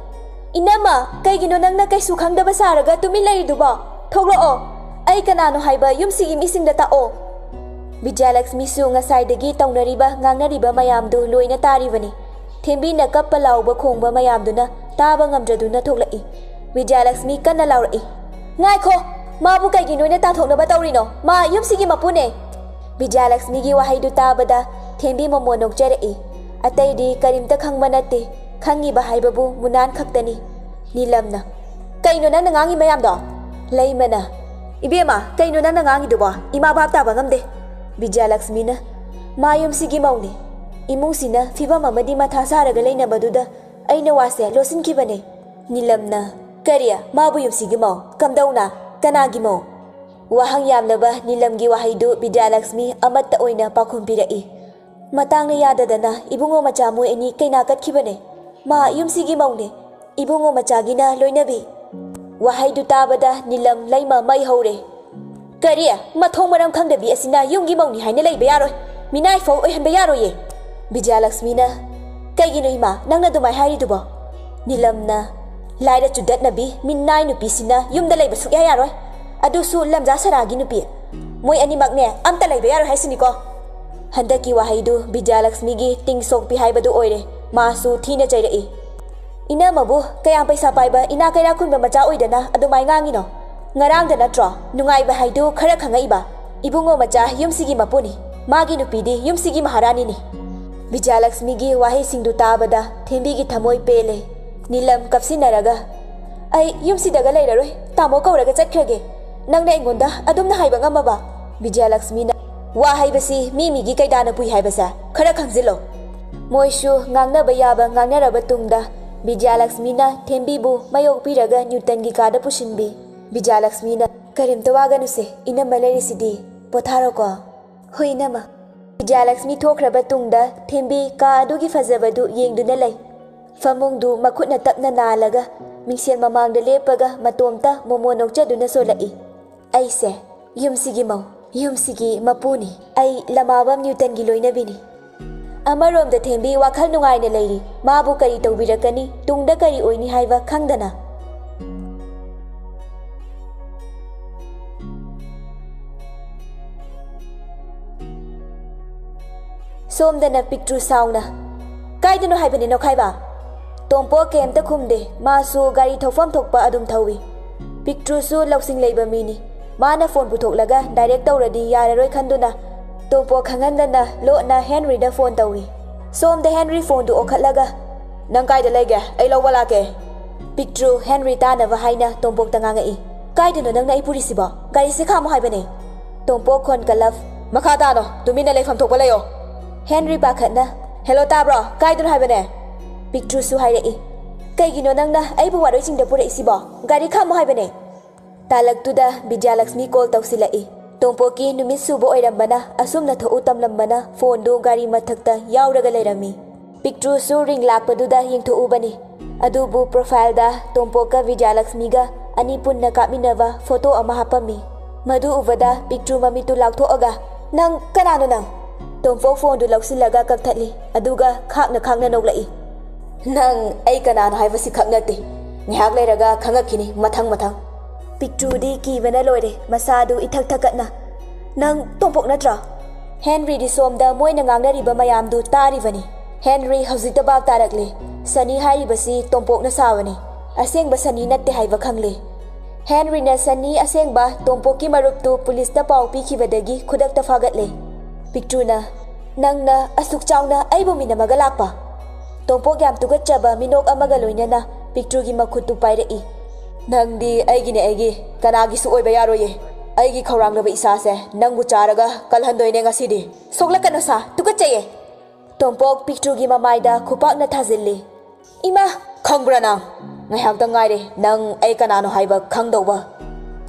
"ꯏꯅꯝꯃ, ꯀꯩꯒꯤꯅꯣ ꯅꯪꯅ ꯀꯩꯁꯨ ꯈꯪꯗꯕ ꯁꯥꯔꯒ ꯇꯨꯃꯤꯟ ꯂꯩꯔꯤꯗꯨꯕꯣ? ꯊꯣꯛꯂꯛꯑꯣ꯫ ꯑꯩ ꯀꯅꯥꯅꯣ ꯍꯥꯏꯕ ꯌꯨꯝꯁꯤꯒꯤ ꯃꯤꯁꯤꯡꯗ ꯇꯥꯛꯑꯣ꯫" ꯕꯤꯖꯌꯂꯛꯁꯃꯤꯁꯨ ꯉꯁꯥꯏꯗꯒꯤ ꯇꯧꯅꯔꯤꯕ ꯉꯥꯡꯅꯔꯤꯕ ꯃꯌꯥꯝꯗꯨ ꯂꯣꯏꯅ ꯇꯥꯔꯤꯕꯅꯤ꯫ ꯊꯦꯝꯕꯤꯅ ꯀꯞꯄ ꯂꯥꯎꯕ ꯈꯣꯡꯕ ꯃꯌꯥꯝꯗꯨꯅ ꯇꯥꯕ ꯉꯝꯗ꯭ꯔꯗꯨꯅ ꯊꯣꯛꯂꯛꯏ꯫ ꯕꯤꯖꯌꯂꯛꯁꯃꯤ ꯀꯟꯅ ꯂꯥꯎꯔꯛꯏ, "ꯉꯥꯏꯈꯣ! ꯃꯥꯕꯨ ꯀꯩꯒꯤ ꯅꯣꯏꯅ ꯇꯥꯟꯊꯣꯛꯅꯕ ꯇꯧꯔꯤꯅꯣ? ꯃꯥ ꯌꯨꯝꯁꯤꯒꯤ ꯃꯄꯨꯅꯦ!" ꯕꯤꯖꯌꯂꯛꯁꯃꯤꯒꯤ ꯋꯥꯍꯩꯗꯨ ꯇꯥꯕꯗ ꯊꯦꯝꯕꯤ ꯃꯃꯣꯟ ꯅꯣꯛꯆꯔꯛꯏ꯫ ꯑꯇꯩꯗꯤ ꯀꯔꯤꯝꯇ ꯈꯪꯕ ꯅꯠꯇꯦ꯫ ꯈꯪꯉꯤꯕ ꯍꯥꯏꯕꯕꯨ ꯃꯨꯅꯥꯟ ꯈꯛꯇꯅꯤ꯫ ꯅꯤꯂꯝꯅ, "ꯀꯩꯅꯣ ꯅꯪꯅ ꯉꯥꯡꯉꯤ ꯃꯌꯥꯝꯗꯣ? ꯂꯩꯃꯅ, "ꯏꯕꯦꯝꯃ, ꯀꯩꯅꯣ ꯅꯪꯅ ꯉꯥꯡꯉꯤꯗꯨꯕꯣ? ꯏꯃꯥ ꯚꯥꯞ ꯇꯥꯕ ꯉꯝꯗꯦ꯫" ꯕꯤꯖꯌꯂꯛꯁꯃꯤꯅ, "ꯃꯥ ꯌꯨꯝꯁꯤꯒꯤ ꯃꯧꯅꯦ꯫ ꯏꯃꯨꯡꯁꯤꯅ ꯐꯤꯕꯝ ꯑꯃꯗꯤ ꯃꯊꯥ ꯁꯥꯔꯒ ꯂꯩꯅꯕꯗꯨꯗ ꯑꯩꯅ ꯋꯥꯁꯦ ꯂꯣꯠꯁꯤꯟꯈꯤꯕꯅꯦ꯫" ꯅꯤꯂꯝꯅ, "ꯀꯔꯤ? ꯃꯥꯕꯨ ꯌꯨꯝꯁꯤꯒꯤ ꯃꯧ? ꯀꯝꯗꯧꯅ? ꯀꯅꯥꯒꯤ ꯃꯧ?" ꯋꯥꯍꯪ ꯌꯥꯝꯂꯕ ꯅꯤꯂꯝꯒꯤ ꯋꯥꯍꯩꯗꯨ ꯕꯤꯗ꯭ꯌꯥꯂꯛꯁꯃꯤ ꯑꯃꯠꯇ ꯑꯣꯏꯅ ꯄꯥꯎꯈꯨꯝ ꯄꯤꯔꯛꯏ꯫ "ꯃꯇꯥꯡꯅ ꯌꯥꯗꯗꯅ ꯏꯕꯨꯡꯉꯣ ꯃꯆꯥ ꯃꯣꯏ ꯑꯅꯤ ꯀꯩꯅꯥ ꯀꯠꯈꯤꯕꯅꯦ꯫ ꯃꯥ ꯌꯨꯝꯁꯤꯒꯤ ꯃꯧꯅꯦ, ꯏꯕꯨꯡꯉꯣ ꯃꯆꯥꯒꯤꯅ ꯂꯣꯏꯅꯕꯤ꯫" ꯋꯥꯍꯩꯗꯨ ꯇꯥꯕꯗ ꯅꯤꯂꯝ ꯂꯩꯃ ꯃꯩ ꯍꯧꯔꯦ꯫ "ꯀꯔꯤ? ꯃꯊꯣꯡ ꯃꯔꯝ ꯈꯪꯗꯕꯤ ꯑꯁꯤꯅ ꯌꯨꯝꯒꯤ ꯃꯧꯅꯤ ꯍꯥꯏꯅ ꯂꯩꯕ ꯌꯥꯔꯣꯏ꯫ ꯃꯤꯅꯥꯏꯐꯧ ꯑꯣꯏꯍꯟꯕ ꯌꯥꯔꯣꯏꯌꯦ꯫" ꯕꯤꯖꯌꯂꯛꯁꯃꯤꯅ, "ꯀꯩꯒꯤꯅꯣ ꯏꯃꯥ, ꯅꯪꯅ ꯑꯗꯨꯃꯥꯏ ꯍꯥꯏꯔꯤꯗꯨꯕꯣ?" ꯅꯤꯂꯝꯅ, "ꯂꯥꯏꯔ ꯆꯨꯗꯠꯅꯕꯤ ꯃꯤꯅꯥꯏ ꯅꯨꯄꯤꯁꯤꯅ ꯌꯨꯝꯗ ꯂꯩꯕ ꯁꯨꯛꯌꯥ ꯌꯥꯔꯣꯏ꯫ ꯑꯗꯨꯁꯨ ꯂꯝꯖꯥ ꯁꯔꯥꯒꯤ ꯅꯨꯄꯤ꯫ ꯃꯣꯏ ꯑꯅꯤꯃꯛꯅꯦ ꯑꯝꯇ ꯂꯩꯕ ꯌꯥꯔꯣꯏ ꯍꯥꯏꯁꯤꯅꯤꯀꯣ꯫" ꯍꯟꯗꯛꯀꯤ ꯋꯥꯍꯩꯗꯨ ꯕꯤꯗ꯭ꯌꯥꯂꯛꯁꯃꯤꯒꯤ ꯇꯤꯡ ꯁꯣꯛꯄꯤ ꯍꯥꯏꯕꯗꯨ ꯑꯣꯏꯔꯦ꯫ ꯃꯥꯁꯨ ꯊꯤꯅ ꯆꯩꯔꯛꯏ꯫ "ꯏꯅꯝꯃꯕꯨ ꯀꯌꯥꯝ ꯄꯩꯁꯥ ꯄꯥꯏꯕ ꯏꯅꯥ ꯀꯩꯔꯥ ꯈꯨꯟꯕ ꯃꯆꯥ ꯑꯣꯏꯗꯅ ꯑꯗꯨꯃꯥꯏ ꯉꯥꯡꯉꯤꯅꯣ? ꯉꯔꯥꯡꯗ ꯅꯠꯇ꯭ꯔꯣ ꯅꯨꯡꯉꯥꯏꯕ ꯍꯥꯏꯗꯨ ꯈꯔ ꯈꯪꯉꯛꯏꯕ? ꯏꯕꯨꯡꯉꯣ ꯃꯆꯥ ꯌꯨꯝꯁꯤꯒꯤ ꯃꯄꯨꯅꯤ, ꯃꯥꯒꯤ ꯅꯨꯄꯤꯗꯤ ꯌꯨꯝꯁꯤꯒꯤ ꯃꯍꯥꯔꯥꯅꯤꯅꯤ꯫" ꯕꯤꯖꯌꯂꯛꯁꯃꯤꯒꯤ ꯋꯥꯍꯩꯁꯤꯡꯗꯨ ꯇꯥꯕꯗ ꯊꯦꯝꯕꯤꯒꯤ ꯊꯃꯣꯏ ꯄꯦꯜꯂꯦ꯫ ꯅꯤꯂꯝ ꯀꯞꯁꯤꯟꯅꯔꯒ, "ꯑꯩ ꯌꯨꯝꯁꯤꯗꯒ ꯂꯩꯔꯔꯣꯏ, ꯇꯥꯃꯣ ꯀꯧꯔꯒ ꯆꯠꯈ꯭ꯔꯒꯦ꯫ ꯅꯪꯅ ꯑꯩꯉꯣꯟꯗ ꯑꯗꯨꯝꯅ ꯍꯥꯏꯕ ꯉꯝꯃꯕ?" ꯕꯤꯖꯌꯂꯛꯁꯃꯤꯅ, "ꯋꯥ ꯍꯥꯏꯕꯁꯤ ꯃꯤ ꯃꯤꯒꯤ ꯀꯩꯗꯥꯅ ꯄꯨꯏ ꯍꯥꯏꯕꯁꯦ ꯈꯔ ꯈꯪꯖꯤꯜꯂꯣ꯫" ꯃꯣꯏꯁꯨ ꯉꯥꯡꯅꯕ ꯌꯥꯕ ꯉꯥꯡꯅꯔꯕ ꯇꯨꯡꯗ ꯕꯤꯖꯌꯂꯛꯁꯃꯤꯅ ꯊꯦꯝꯕꯤꯕꯨ ꯃꯌꯣꯛ ꯄꯤꯔꯒ ꯅ꯭ꯌꯨꯇꯟꯒꯤ ꯀꯥꯗ ꯄꯨꯁꯤꯟꯕꯤ꯫ ꯕꯤꯖꯌꯂꯛꯁꯃꯤꯅ, "ꯀꯔꯤꯝꯇ ꯋꯥꯒꯅꯨꯁꯦ, ꯏꯅꯝꯃ ꯂꯩꯔꯤꯁꯤꯗꯤ, ꯄꯣꯊꯥꯔꯣꯀꯣ꯫" "ꯍꯣꯏ ꯏꯅꯝꯃ꯫" ꯕꯤꯖꯌꯂꯛꯁꯃꯤ ꯊꯣꯛꯈ꯭ꯔꯕ ꯇꯨꯡꯗ ꯊꯦꯝꯕꯤ ꯀꯥ ꯑꯗꯨꯒꯤ ꯐꯖꯕꯗꯨ ꯌꯦꯡꯗꯨꯅ ꯂꯩ꯫ ꯐꯃꯨꯡꯗꯨ ꯃꯈꯨꯠꯅ ꯇꯞꯅ ꯅꯥꯜꯂꯒ ꯃꯤꯡꯁꯦꯜ ꯃꯃꯥꯡꯗ ꯂꯦꯞꯄꯒ ꯃꯇꯣꯝꯇ ꯃꯣꯃꯣ ꯅꯣꯛꯆꯗꯨꯅ ꯁꯣꯜꯂꯛꯏ꯫ "ꯑꯩꯁꯦ ꯌꯨꯝꯁꯤꯒꯤ ꯃꯧ, ꯌꯨꯝꯁꯤꯒꯤ ꯃꯄꯨꯅꯤ꯫ ꯑꯩ ꯂꯃꯥꯕꯝ ꯅ꯭ꯌꯨꯇꯟꯒꯤ ꯂꯣꯏꯅꯕꯤꯅꯤ꯫" ꯑꯃꯔꯣꯝꯗ ꯊꯦꯝꯕꯤ ꯋꯥꯈꯜ ꯅꯨꯡꯉꯥꯏꯅ ꯂꯩꯔꯤ꯫ ꯃꯥꯕꯨ ꯀꯔꯤ ꯇꯧꯕꯤꯔꯛꯀꯅꯤ, ꯇꯨꯡꯗ ꯀꯔꯤ ꯑꯣꯏꯅꯤ ꯍꯥꯏꯕ ꯈꯪꯗꯅ꯫ ꯁꯣꯝꯗꯅ ꯄꯤꯛꯇ꯭ꯔꯨ ꯁꯥꯎꯅ, "ꯀꯥꯏꯗꯅꯣ ꯍꯥꯏꯕꯅꯤ ꯅꯣꯈꯥꯏꯕ?" ꯇꯣꯝꯄꯣꯛ ꯀꯩꯝꯇ ꯈꯨꯝꯗꯦ꯫ ꯃꯥꯁꯨ ꯒꯥꯔꯤ ꯊꯧꯐꯝ ꯊꯣꯛꯄ ꯑꯗꯨꯝ ꯊꯧꯏ꯫ ꯄꯤꯛꯇ꯭ꯔꯨꯁꯨ ꯂꯧꯁꯤꯡ ꯂꯩꯕ ꯃꯤꯅꯤ꯫ ꯃꯥꯅ ꯐꯣꯟ ꯄꯨꯊꯣꯛꯂꯒ ꯗꯥꯏꯔꯦꯛ ꯇꯧꯔꯗꯤ ꯌꯥꯔꯔꯣꯏ ꯈꯟꯗꯨꯅ ꯇꯣꯝꯄꯣꯛ ꯈꯪꯍꯟꯗꯅ ꯂꯣꯠꯅ ꯍꯦꯟꯔꯤꯗ ꯐꯣꯟ ꯇꯧꯏ꯫ ꯁꯣꯝꯗ ꯍꯦꯟꯔꯤ ꯐꯣꯟꯗꯨ ꯑꯣꯟꯈꯠꯂꯒ, "ꯅꯪ ꯀꯥꯏꯗ ꯂꯩꯒꯦ? ꯑꯩ ꯂꯧꯕ ꯂꯥꯛꯀꯦ꯫" ꯄꯤꯛꯇ꯭ꯔꯨ ꯍꯦꯟꯔꯤ ꯇꯥꯅꯕ ꯍꯥꯏꯅ ꯇꯣꯝꯄꯣꯛꯇ ꯉꯥꯡꯉꯛꯏ꯫ "ꯀꯥꯏꯗꯅꯣ ꯅꯪꯅ ꯑꯩ ꯄꯨꯔꯤꯁꯤꯕꯣ? ꯒꯥꯔꯤꯁꯦ ꯈꯥꯝꯃꯣ ꯍꯥꯏꯕꯅꯦ!" ꯇꯣꯝꯄꯣꯛ ꯈꯣꯟ ꯀꯜꯂꯞ, "ꯃꯈꯥ ꯇꯥꯅꯣ, ꯇꯨꯃꯤꯟꯅ ꯂꯩꯐꯝ ꯊꯣꯛꯄ ꯂꯩꯌꯣ!" ꯍꯦꯟꯔꯤ ꯄꯥꯈꯠꯅ, "ꯍꯦꯜꯂꯣ, ꯇꯥꯕ꯭ꯔꯣ? ꯀꯥꯏꯗꯅꯣ ꯍꯥꯏꯕꯅꯦ?" ꯄꯤꯛꯇ꯭ꯔꯨꯁꯨ ꯍꯥꯏꯔꯛꯏ, "ꯀꯩꯒꯤꯅꯣ ꯅꯪꯅ ꯑꯩꯕꯨ ꯋꯥꯔꯣꯏ ꯆꯤꯡꯗ ꯄꯨꯔꯛꯏꯁꯤꯕꯣ? ꯒꯥꯔꯤ ꯈꯥꯝꯃꯣ ꯍꯥꯏꯕꯅꯦ!" ꯇꯥꯂꯛꯇꯨꯗ ꯕꯤꯗ꯭ꯌꯥꯂꯛꯁꯃꯤ ꯀꯣꯜ ꯇꯧꯁꯤꯜꯂꯛꯏ꯫ ꯇꯣꯝꯄꯣꯛꯀꯤ ꯅꯨꯃꯤꯠ ꯁꯨꯕ ꯑꯣꯏꯔꯝꯕꯅ ꯑꯁꯨꯝꯅ ꯊꯣꯛꯎ ꯇꯝꯂꯝꯕꯅ ꯐꯣꯟꯗꯨ ꯒꯥꯔꯤ ꯃꯊꯛꯇ ꯌꯥꯎꯔꯒ ꯂꯩꯔꯝꯃꯤ꯫ ꯄꯤꯛꯇ꯭ꯔꯨꯁꯨ ꯔꯤꯡ ꯂꯥꯛꯄꯗꯨꯗ ꯌꯦꯡꯊꯣꯛꯎꯕꯅꯤ꯫ ꯑꯗꯨꯕꯨ ꯄ꯭ꯔꯣꯐꯥꯏꯜꯗ ꯇꯣꯝꯄꯣꯛꯀ ꯕꯤꯗ꯭ꯌꯥꯂꯛꯁꯃꯤꯒ ꯑꯅꯤ ꯄꯨꯟꯅ ꯀꯥꯞꯃꯤꯟꯅꯕ ꯐꯣꯇꯣ ꯑꯃ ꯍꯥꯞꯄꯝꯃꯤ꯫ ꯃꯗꯨ ꯎꯕꯗ ꯄꯤꯛꯇ꯭ꯔꯨ ꯃꯃꯤꯠꯇꯨ ꯂꯥꯎꯊꯣꯛꯑꯒ, "ꯅꯪ ꯀꯅꯥꯅꯣ ꯅꯪ?" ꯇꯣꯝꯄꯣꯛ ꯐꯣꯟꯗꯨ ꯂꯧꯁꯤꯜꯂꯒ ꯀꯛꯊꯠꯂꯤ, ꯑꯗꯨꯒ ꯈꯥꯛꯅ ꯈꯥꯛꯅ ꯅꯣꯛꯂꯛꯏ꯫ "ꯅꯪ ꯑꯩ ꯀꯅꯥꯅꯣ ꯍꯥꯏꯕꯁꯤ ꯈꯛ ꯅꯠꯇꯦ꯫ ꯉꯥꯏꯍꯥꯛ ꯂꯩꯔꯒ ꯈꯪꯉꯛꯈꯤꯅꯤ, ꯃꯊꯪ ꯃꯊꯪ꯫" ꯄꯤꯛꯇ꯭ꯔꯨꯗꯤ ꯀꯤꯕꯅ ꯂꯣꯏꯔꯦ, ꯃꯁꯥꯗꯨ ꯏꯊꯛ ꯊꯛꯀꯠꯅ, "ꯅꯪ ꯇꯣꯝꯄꯣꯛ ꯅꯠꯇ꯭ꯔꯣ?" ꯍꯦꯟꯔꯤꯗꯤ ꯁꯣꯝꯗ ꯃꯣꯏꯅ ꯉꯥꯡꯅꯔꯤꯕ ꯃꯌꯥꯝꯗꯨ ꯇꯥꯔꯤꯕꯅꯤ꯫ ꯍꯦꯟꯔꯤ ꯍꯧꯖꯤꯛꯇ ꯚꯥꯞ ꯇꯥꯔꯛꯂꯦ꯫ ꯁꯅꯤ ꯍꯥꯏꯔꯤꯕꯁꯤ ꯇꯣꯝꯄꯣꯛꯅ ꯁꯥꯕꯅꯤ꯫ ꯑꯁꯦꯡꯕ ꯁꯅꯤ ꯅꯠꯇꯦ ꯍꯥꯏꯕ ꯈꯪꯂꯦ꯫ ꯍꯦꯟꯔꯤꯅ ꯁꯅꯤ ꯑꯁꯦꯡꯕ ꯇꯣꯝꯄꯣꯛꯀꯤ ꯃꯔꯨꯞꯇꯨ ꯄꯨꯂꯤꯁꯇ ꯄꯥꯎ ꯄꯤꯈꯤꯕꯗꯒꯤ ꯈꯨꯗꯛꯇ ꯐꯥꯒꯠꯂꯦ꯫ ꯄꯤꯛꯇ꯭ꯔꯨꯅ, "ꯅꯪꯅ ꯑꯁꯨꯛ ꯆꯥꯎꯅ ꯑꯩꯕꯨ ꯃꯤꯅꯝꯃꯒ ꯂꯥꯛꯄ?" ꯇꯣꯝꯄꯣꯛ ꯌꯥꯝ ꯇꯨꯀꯠꯆꯕ ꯃꯤꯅꯣꯛ ꯑꯃꯒ ꯂꯣꯏꯅꯅ ꯄꯤꯛꯇ꯭ꯔꯨꯒꯤ ꯃꯈꯨꯠꯇꯨ ꯄꯥꯏꯔꯛꯏ꯫ "ꯅꯪꯗꯤ ꯑꯩꯒꯤꯅꯦ ꯑꯩꯒꯤ, ꯀꯅꯥꯒꯤꯁꯨ ꯑꯣꯏꯕ ꯌꯥꯔꯣꯏꯌꯦ꯫ ꯑꯩꯒꯤ ꯈꯧꯔꯥꯡꯂꯕ ꯏꯁꯥꯁꯦ ꯅꯪꯕꯨ ꯆꯥꯔꯒ ꯀꯜꯍꯟꯗꯣꯏꯅꯦ ꯉꯁꯤꯗꯤ꯫" "ꯁꯣꯛꯂꯛꯀꯅꯨ ꯁꯥ, ꯇꯨꯀꯠꯆꯩꯌꯦ!" ꯇꯣꯝꯄꯣꯛ ꯄꯤꯛꯇ꯭ꯔꯨꯒꯤ ꯃꯃꯥꯏꯗ ꯈꯨꯄꯥꯛꯅ ꯊꯥꯖꯤꯜꯂꯤ꯫ "ꯏꯃꯥ!" "ꯈꯪꯕ꯭ꯔꯥ ꯅꯪ? ꯉꯥꯏꯍꯥꯛꯇ ꯉꯥꯏꯔꯦ ꯅꯪ ꯑꯩ ꯀꯅꯥꯅꯣ ꯍꯥꯏꯕ ꯈꯪꯗꯧꯕ꯫"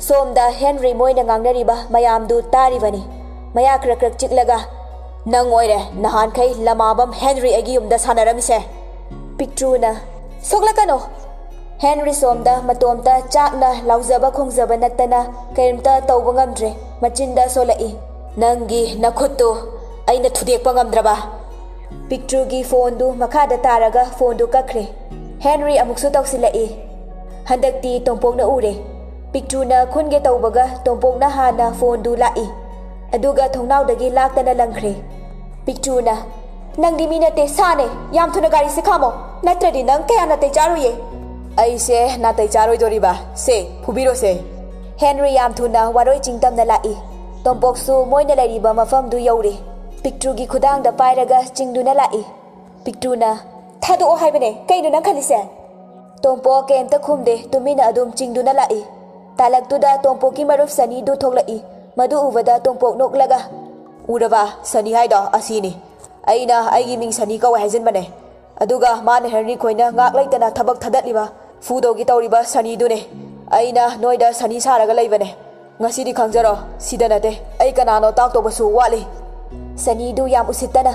ꯁꯣꯝꯗ ꯍꯦꯟꯔꯤ ꯃꯣꯏꯅ ꯉꯥꯡꯅꯔꯤꯕ ꯃꯌꯥꯝꯗꯨ ꯇꯥꯔꯤꯕꯅꯤ꯫ ꯃꯌꯥ ꯈꯔ ꯈꯔ ꯆꯤꯛꯂꯒ, "ꯅꯪ ꯑꯣꯏꯔꯦ ꯅꯍꯥꯟꯈꯩ ꯂꯃꯥꯕꯝ ꯍꯦꯟꯔꯤ ꯑꯩꯒꯤ ꯌꯨꯝꯗ ꯁꯥꯟꯅꯔꯝꯃꯤꯁꯦ?" ꯄꯤꯛꯇ꯭ꯔꯨꯅ, "ꯁꯣꯛꯂꯛꯀꯅꯣ!" ꯍꯦꯟꯔꯤ ꯁꯣꯝꯗ ꯃꯇꯣꯝꯇ ꯆꯥꯛꯅ ꯂꯥꯎꯖꯕ ꯈꯣꯡꯖꯕ ꯅꯠꯇꯅ ꯀꯔꯤꯝꯇ ꯇꯧꯕ ꯉꯝꯗ꯭ꯔꯦ꯫ ꯃꯆꯤꯟꯗ ꯁꯣꯜꯂꯛꯏ, "ꯅꯪꯒꯤ ꯅꯈꯨꯠꯇꯨ ꯑꯩꯅ ꯊꯨꯗꯦꯛꯄ ꯉꯝꯗ꯭ꯔꯕ?" ꯄꯤꯛꯇ꯭ꯔꯨꯒꯤ ꯐꯣꯟꯗꯨ ꯃꯈꯥꯗ ꯇꯥꯔꯒ ꯐꯣꯟꯗꯨ ꯀꯛꯈ꯭ꯔꯦ꯫ ꯍꯦꯟꯔꯤ ꯑꯃꯨꯛꯁꯨ ꯇꯧꯁꯤꯜꯂꯛꯏ꯫ ꯍꯟꯗꯛꯇꯤ ꯇꯣꯝꯄꯣꯛꯅ ꯎꯔꯦ꯫ ꯄꯤꯛꯇ꯭ꯔꯨꯅ ꯈꯨꯟꯒꯦ ꯇꯧꯕꯒ ꯇꯣꯝꯄꯣꯛꯅ ꯍꯥꯟꯅ ꯐꯣꯟꯗꯨ ꯂꯥꯛꯏ꯫ ꯑꯗꯨꯒ ꯊꯣꯡꯅꯥꯎꯗꯒꯤ ꯂꯥꯛꯇꯅ ꯂꯪꯈ꯭ꯔꯦ꯫ ꯄꯤꯛꯇ꯭ꯔꯨꯅ, "ꯅꯪꯗꯤ ꯃꯤ ꯅꯠꯇꯦ, ꯁꯥꯅꯦ꯫ ꯌꯥꯝ ꯊꯨꯅ ꯒꯥꯔꯤꯁꯦ ꯈꯥꯝꯃꯣ, ꯅꯠꯇ꯭ꯔꯗꯤ ꯅꯪ ꯀꯌꯥ ꯅꯥꯇꯩ ꯆꯥꯔꯣꯏꯌꯦ꯫" "ꯑꯩꯁꯦ ꯅꯥꯇꯩ ꯆꯥꯔꯣꯏꯗꯣꯔꯤꯕ? ꯁꯦ, ꯐꯨꯕꯤꯔꯣꯁꯦ꯫" ꯍꯦꯟꯔꯤ ꯌꯥꯝ ꯊꯨꯅ ꯋꯥꯔꯣꯏ ꯆꯤꯡ ꯇꯝꯅ ꯂꯥꯛꯏ꯫ ꯇꯣꯝꯄꯣꯛꯁꯨ ꯃꯣꯏꯅ ꯂꯩꯔꯤꯕ ꯃꯐꯝꯗꯨ ꯌꯧꯔꯦ꯫ ꯄꯤꯛꯇ꯭ꯔꯨꯒꯤ ꯈꯨꯗꯥꯡꯗ ꯄꯥꯏꯔꯒ ꯆꯤꯡꯗꯨꯅ ꯂꯥꯛꯏ꯫ ꯄꯤꯛꯇ꯭ꯔꯨꯅ, "ꯊꯥꯗꯣꯛꯑꯣ ꯍꯥꯏꯕꯅꯦ, ꯀꯩꯅꯣ ꯅꯪ ꯈꯜꯂꯤꯁꯦ?" ꯇꯣꯝꯄꯣꯛ ꯀꯩꯝꯇ ꯈꯨꯝꯗꯦ, ꯇꯨꯃꯤꯟꯅ ꯑꯗꯨꯝ ꯆꯤꯡꯗꯨꯅ ꯂꯥꯛꯏ꯫ ꯇꯥꯂꯛꯇꯨꯗ ꯇꯣꯝꯄꯣꯛꯀꯤ ꯃꯔꯨꯞ ꯁꯅꯤꯗꯨ ꯊꯣꯛꯂꯛꯏ꯫ ꯃꯗꯨ ꯎꯕꯗ ꯇꯣꯝꯄꯣꯛ ꯅꯣꯛꯂꯒ, "ꯎꯔꯕ? ꯁꯅꯤ ꯍꯥꯏꯗꯣ ꯑꯁꯤꯅꯤ꯫ ꯑꯩꯅ ꯑꯩꯒꯤ ꯃꯤꯡ ꯁꯅꯤ ꯀꯧꯋꯦ ꯍꯥꯏꯖꯤꯟꯕꯅꯦ꯫ ꯑꯗꯨꯒ ꯃꯥꯅ ꯍꯦꯅꯔꯤ ꯈꯣꯏꯅ ꯉꯥꯛ ꯂꯩꯇꯅ ꯊꯕꯛ ꯊꯥꯗꯠꯂꯤꯕ, ꯐꯨꯗꯧꯒꯤ ꯇꯧꯔꯤꯕ ꯁꯅꯤꯗꯨꯅꯦ꯫ ꯑꯩꯅ ꯅꯣꯏꯗ ꯁꯅꯤ ꯁꯥꯔꯒ ꯂꯩꯕꯅꯦ꯫ ꯉꯁꯤꯗꯤ ꯈꯪꯖꯔꯣ, ꯁꯤꯗ ꯅꯠꯇꯦ꯫ ꯑꯩ ꯀꯅꯥꯅꯣ ꯇꯥꯛꯇꯧꯕꯁꯨ ꯋꯥꯠꯂꯤ꯫" ꯁꯅꯤꯗꯨ ꯌꯥꯝ ꯎꯁꯤꯠꯇꯅ,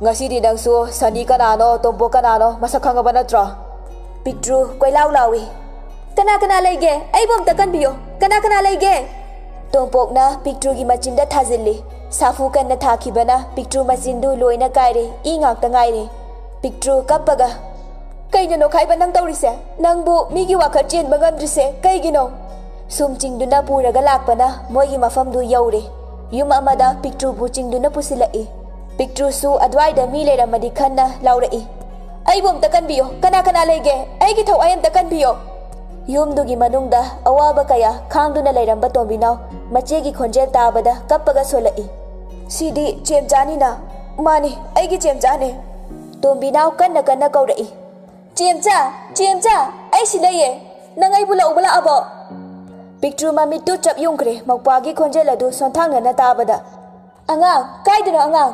"ꯉꯁꯤꯗꯤ ꯅꯪꯁꯨ ꯁꯅꯤ ꯀꯅꯥꯅꯣ, ꯇꯣꯝꯄꯣꯛ ꯀꯅꯥꯅꯣ ꯃꯁꯛ ꯈꯪꯉꯕ ꯅꯠꯇ꯭ꯔꯣ?" ꯄꯤꯛꯇ꯭ꯔꯨ ꯀꯣꯏꯂꯥꯎ ꯂꯥꯎꯏ꯫ "ꯀꯅꯥ ꯀꯅꯥ ꯂꯩꯒꯦ? ꯑꯩꯕꯨ ꯑꯝꯇ ꯀꯟꯕꯤꯌꯣ꯫ ꯀꯅꯥ ꯀꯅꯥ ꯂꯩꯒꯦ?" ꯇꯣꯝꯄꯣꯛꯅ ꯄꯤꯛꯇ꯭ꯔꯨꯒꯤ ꯃꯆꯤꯟꯗ ꯊꯥꯖꯤꯜꯂꯤ꯫ ꯁꯥꯐꯨ ꯀꯟꯅ ꯊꯥꯈꯤꯕꯅ ꯄꯤꯛꯇ꯭ꯔꯨ ꯃꯆꯤꯟꯗꯨ ꯂꯣꯏꯅ ꯀꯥꯏꯔꯦ, ꯏ ꯉꯥꯛꯇ ꯉꯥꯏꯔꯦ꯫ ꯄꯤꯛꯇ꯭ꯔꯨ ꯀꯞꯄꯒ, "ꯀꯩꯅꯣ ꯅꯣꯈꯥꯏꯕ ꯅꯪ ꯇꯧꯔꯤꯁꯦ? ꯅꯪꯕꯨ ꯃꯤꯒꯤ ꯋꯥꯈꯜ ꯆꯦꯟꯕ ꯉꯝꯗ꯭ꯔꯤꯁꯦ ꯀꯩꯒꯤꯅꯣ?" ꯁꯨꯝ ꯆꯤꯡꯗꯨꯅ ꯄꯨꯔꯒ ꯂꯥꯛꯄꯅ ꯃꯣꯏꯒꯤ ꯃꯐꯝꯗꯨ ꯌꯧꯔꯦ꯫ ꯌꯨꯝ ꯑꯃꯗ ꯄꯤꯛꯇ꯭ꯔꯨꯕꯨ ꯆꯤꯡꯗꯨꯅ ꯄꯨꯁꯤꯜꯂꯛꯏ꯫ ꯄꯤꯛꯇ꯭ꯔꯨꯁꯨ ꯑꯗꯨꯋꯥꯏꯗ ꯃꯤ ꯂꯩꯔꯝꯃꯗꯤ ꯈꯟꯅ ꯂꯥꯎꯔꯛꯏ, "ꯑꯩꯕꯨ ꯑꯝꯇ ꯀꯟꯕꯤꯌꯣ, ꯀꯅꯥ ꯀꯅꯥ ꯂꯩꯒꯦ? ꯑꯩꯒꯤ ꯊꯋꯥꯏ ꯑꯝꯇ ꯀꯟꯕꯤꯌꯣ!" ꯌꯨꯝꯗꯨꯒꯤ ꯃꯅꯨꯡꯗ ꯑꯋꯥꯕ ꯀꯌꯥ ꯈꯥꯡꯗꯨꯅ ꯂꯩꯔꯝꯕ ꯇꯣꯝꯕꯤꯅꯥꯎ ꯃꯆꯦꯒꯤ ꯈꯣꯟꯖꯦꯜ ꯇꯥꯕꯗ ꯀꯞꯄꯒ ꯁꯣꯜꯂꯛꯏ꯫ "ꯁꯤꯗꯤ ꯆꯦꯝꯆꯥꯅꯤꯅ꯫ ꯃꯥꯅꯤ, ꯑꯩꯒꯤ ꯆꯦꯝꯆꯥꯅꯦ꯫" ꯇꯣꯝꯕꯤꯅꯥꯎ ꯀꯟꯅ ꯀꯟꯅ ꯀꯧꯔꯛꯏ, "ꯆꯦꯝꯆꯥ! ꯆꯦꯝꯆꯥ! ꯑꯩ ꯁꯤ ꯂꯩꯌꯦ꯫ ꯅꯪ ꯑꯩꯕꯨ ꯂꯧꯕ ꯂꯥꯛꯑꯕꯣ?" ꯄꯤꯛꯇ꯭ꯔꯨ ꯃꯃꯤꯠꯇꯨ ꯆꯞ ꯌꯨꯡꯈ꯭ꯔꯦ ꯃꯧꯄ꯭ꯋꯥꯒꯤ ꯈꯣꯟꯖꯦꯜ ꯑꯗꯨ ꯁꯣꯟꯊꯥꯡꯅꯅ ꯇꯥꯕꯗ꯫ "ꯑꯉꯥꯡ, ꯀꯥꯏꯗꯅꯣ ꯑꯉꯥꯡ?"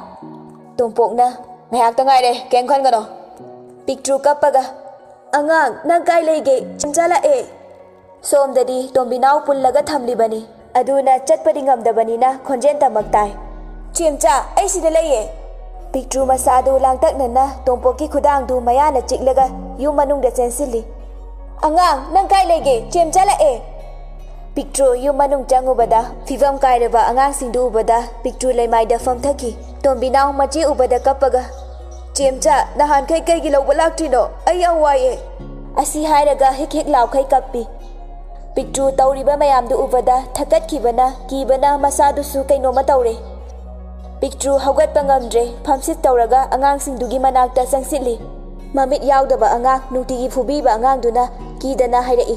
ꯇꯣꯝꯄꯣꯛꯅ, "ꯉꯥꯏꯍꯥꯛꯇ ꯉꯥꯏꯔꯦ, ꯀꯩꯝ ꯈꯟꯒꯅꯣ꯫" ꯄꯤꯛꯇ꯭ꯔꯨ ꯀꯞꯄꯒ, "ꯑꯉꯥꯡ, ꯅꯪ ꯀꯥꯏ ꯂꯩꯒꯦ? ꯆꯦꯝꯆꯥ ꯂꯥꯛꯑꯦ꯫" ꯁꯣꯝꯗꯗꯤ ꯇꯣꯝꯕꯤꯅꯥꯎ ꯄꯨꯜꯂꯒ ꯊꯝꯂꯤꯕꯅꯤ꯫ ꯑꯗꯨꯅ ꯆꯠꯄꯗꯤ ꯉꯝꯗꯕꯅꯤꯅ ꯈꯣꯟꯖꯦꯜ ꯇꯝꯃꯛ ꯇꯥꯏ꯫ "ꯆꯦꯝꯆꯥ, ꯑꯩ ꯁꯤꯗ ꯂꯩꯌꯦ!" ꯄꯤꯛꯇ꯭ꯔꯨ ꯃꯁꯥꯗꯨ ꯂꯥꯡꯇꯛꯅꯅ ꯇꯣꯝꯄꯣꯛꯀꯤ ꯈꯨꯗꯥꯡꯗꯨ ꯃꯌꯥꯅ ꯆꯤꯛꯂꯒ ꯌꯨꯝ ꯃꯅꯨꯡꯗ ꯆꯦꯟꯁꯤꯜꯂꯤ꯫ "ꯑꯉꯥꯡ, ꯅꯪ ꯀꯥꯏ ꯂꯩꯒꯦ? ꯆꯦꯝꯆꯥ ꯂꯥꯛꯑꯦ!" ꯄꯤꯛꯇ꯭ꯔꯨ ꯌꯨꯝ ꯃꯅꯨꯡ ꯆꯪꯉꯨꯕꯗ ꯐꯤꯕꯝ ꯀꯥꯏꯔꯕ ꯑꯉꯥꯡꯁꯤꯡꯗꯨ ꯎꯕꯗ ꯄꯤꯛꯇ꯭ꯔꯨ ꯂꯩꯃꯥꯏꯗ ꯐꯝꯊꯈꯤ꯫ ꯇꯣꯝꯕꯤꯅꯥꯎ ꯃꯆꯦ ꯎꯕꯗ ꯀꯞꯄꯒ, "ꯆꯦꯝꯆꯥ, ꯅꯍꯥꯟꯈꯩ ꯀꯩꯒꯤ ꯂꯧꯕ ꯂꯥꯛꯇ꯭ꯔꯤꯅꯣ? ꯑꯩ ꯌꯥꯝ ꯋꯥꯏꯌꯦ꯫" ꯑꯁꯤ ꯍꯥꯏꯔꯒ ꯍꯤꯛ ꯍꯤꯛ ꯂꯥꯎꯈꯩ ꯀꯞꯄꯤ꯫ ꯄꯤꯛꯇ꯭ꯔꯨ ꯇꯧꯔꯤꯕ ꯃꯌꯥꯝꯗꯨ ꯎꯕꯗ ꯊꯛꯀꯠꯈꯤꯕꯅ ꯀꯤꯕꯅ ꯃꯁꯥꯗꯨꯁꯨ ꯀꯩꯅꯣꯝꯃ ꯇꯧꯔꯦ꯫ ꯄꯤꯛꯇ꯭ꯔꯨ ꯍꯧꯒꯠꯄ ꯉꯝꯗ꯭ꯔꯦ, ꯐꯝꯁꯤꯠ ꯇꯧꯔꯒ ꯑꯉꯥꯡꯁꯤꯡꯗꯨꯒꯤ ꯃꯅꯥꯛꯇ ꯆꯪꯁꯤꯜꯂꯤ꯫ ꯃꯃꯤꯠ ꯌꯥꯎꯗꯕ ꯑꯉꯥꯡ, ꯅꯨꯡꯇꯤꯒꯤ ꯐꯨꯕꯤꯕ ꯑꯉꯥꯡꯗꯨꯅ ꯀꯤꯗꯅ ꯍꯥꯏꯔꯛꯏ,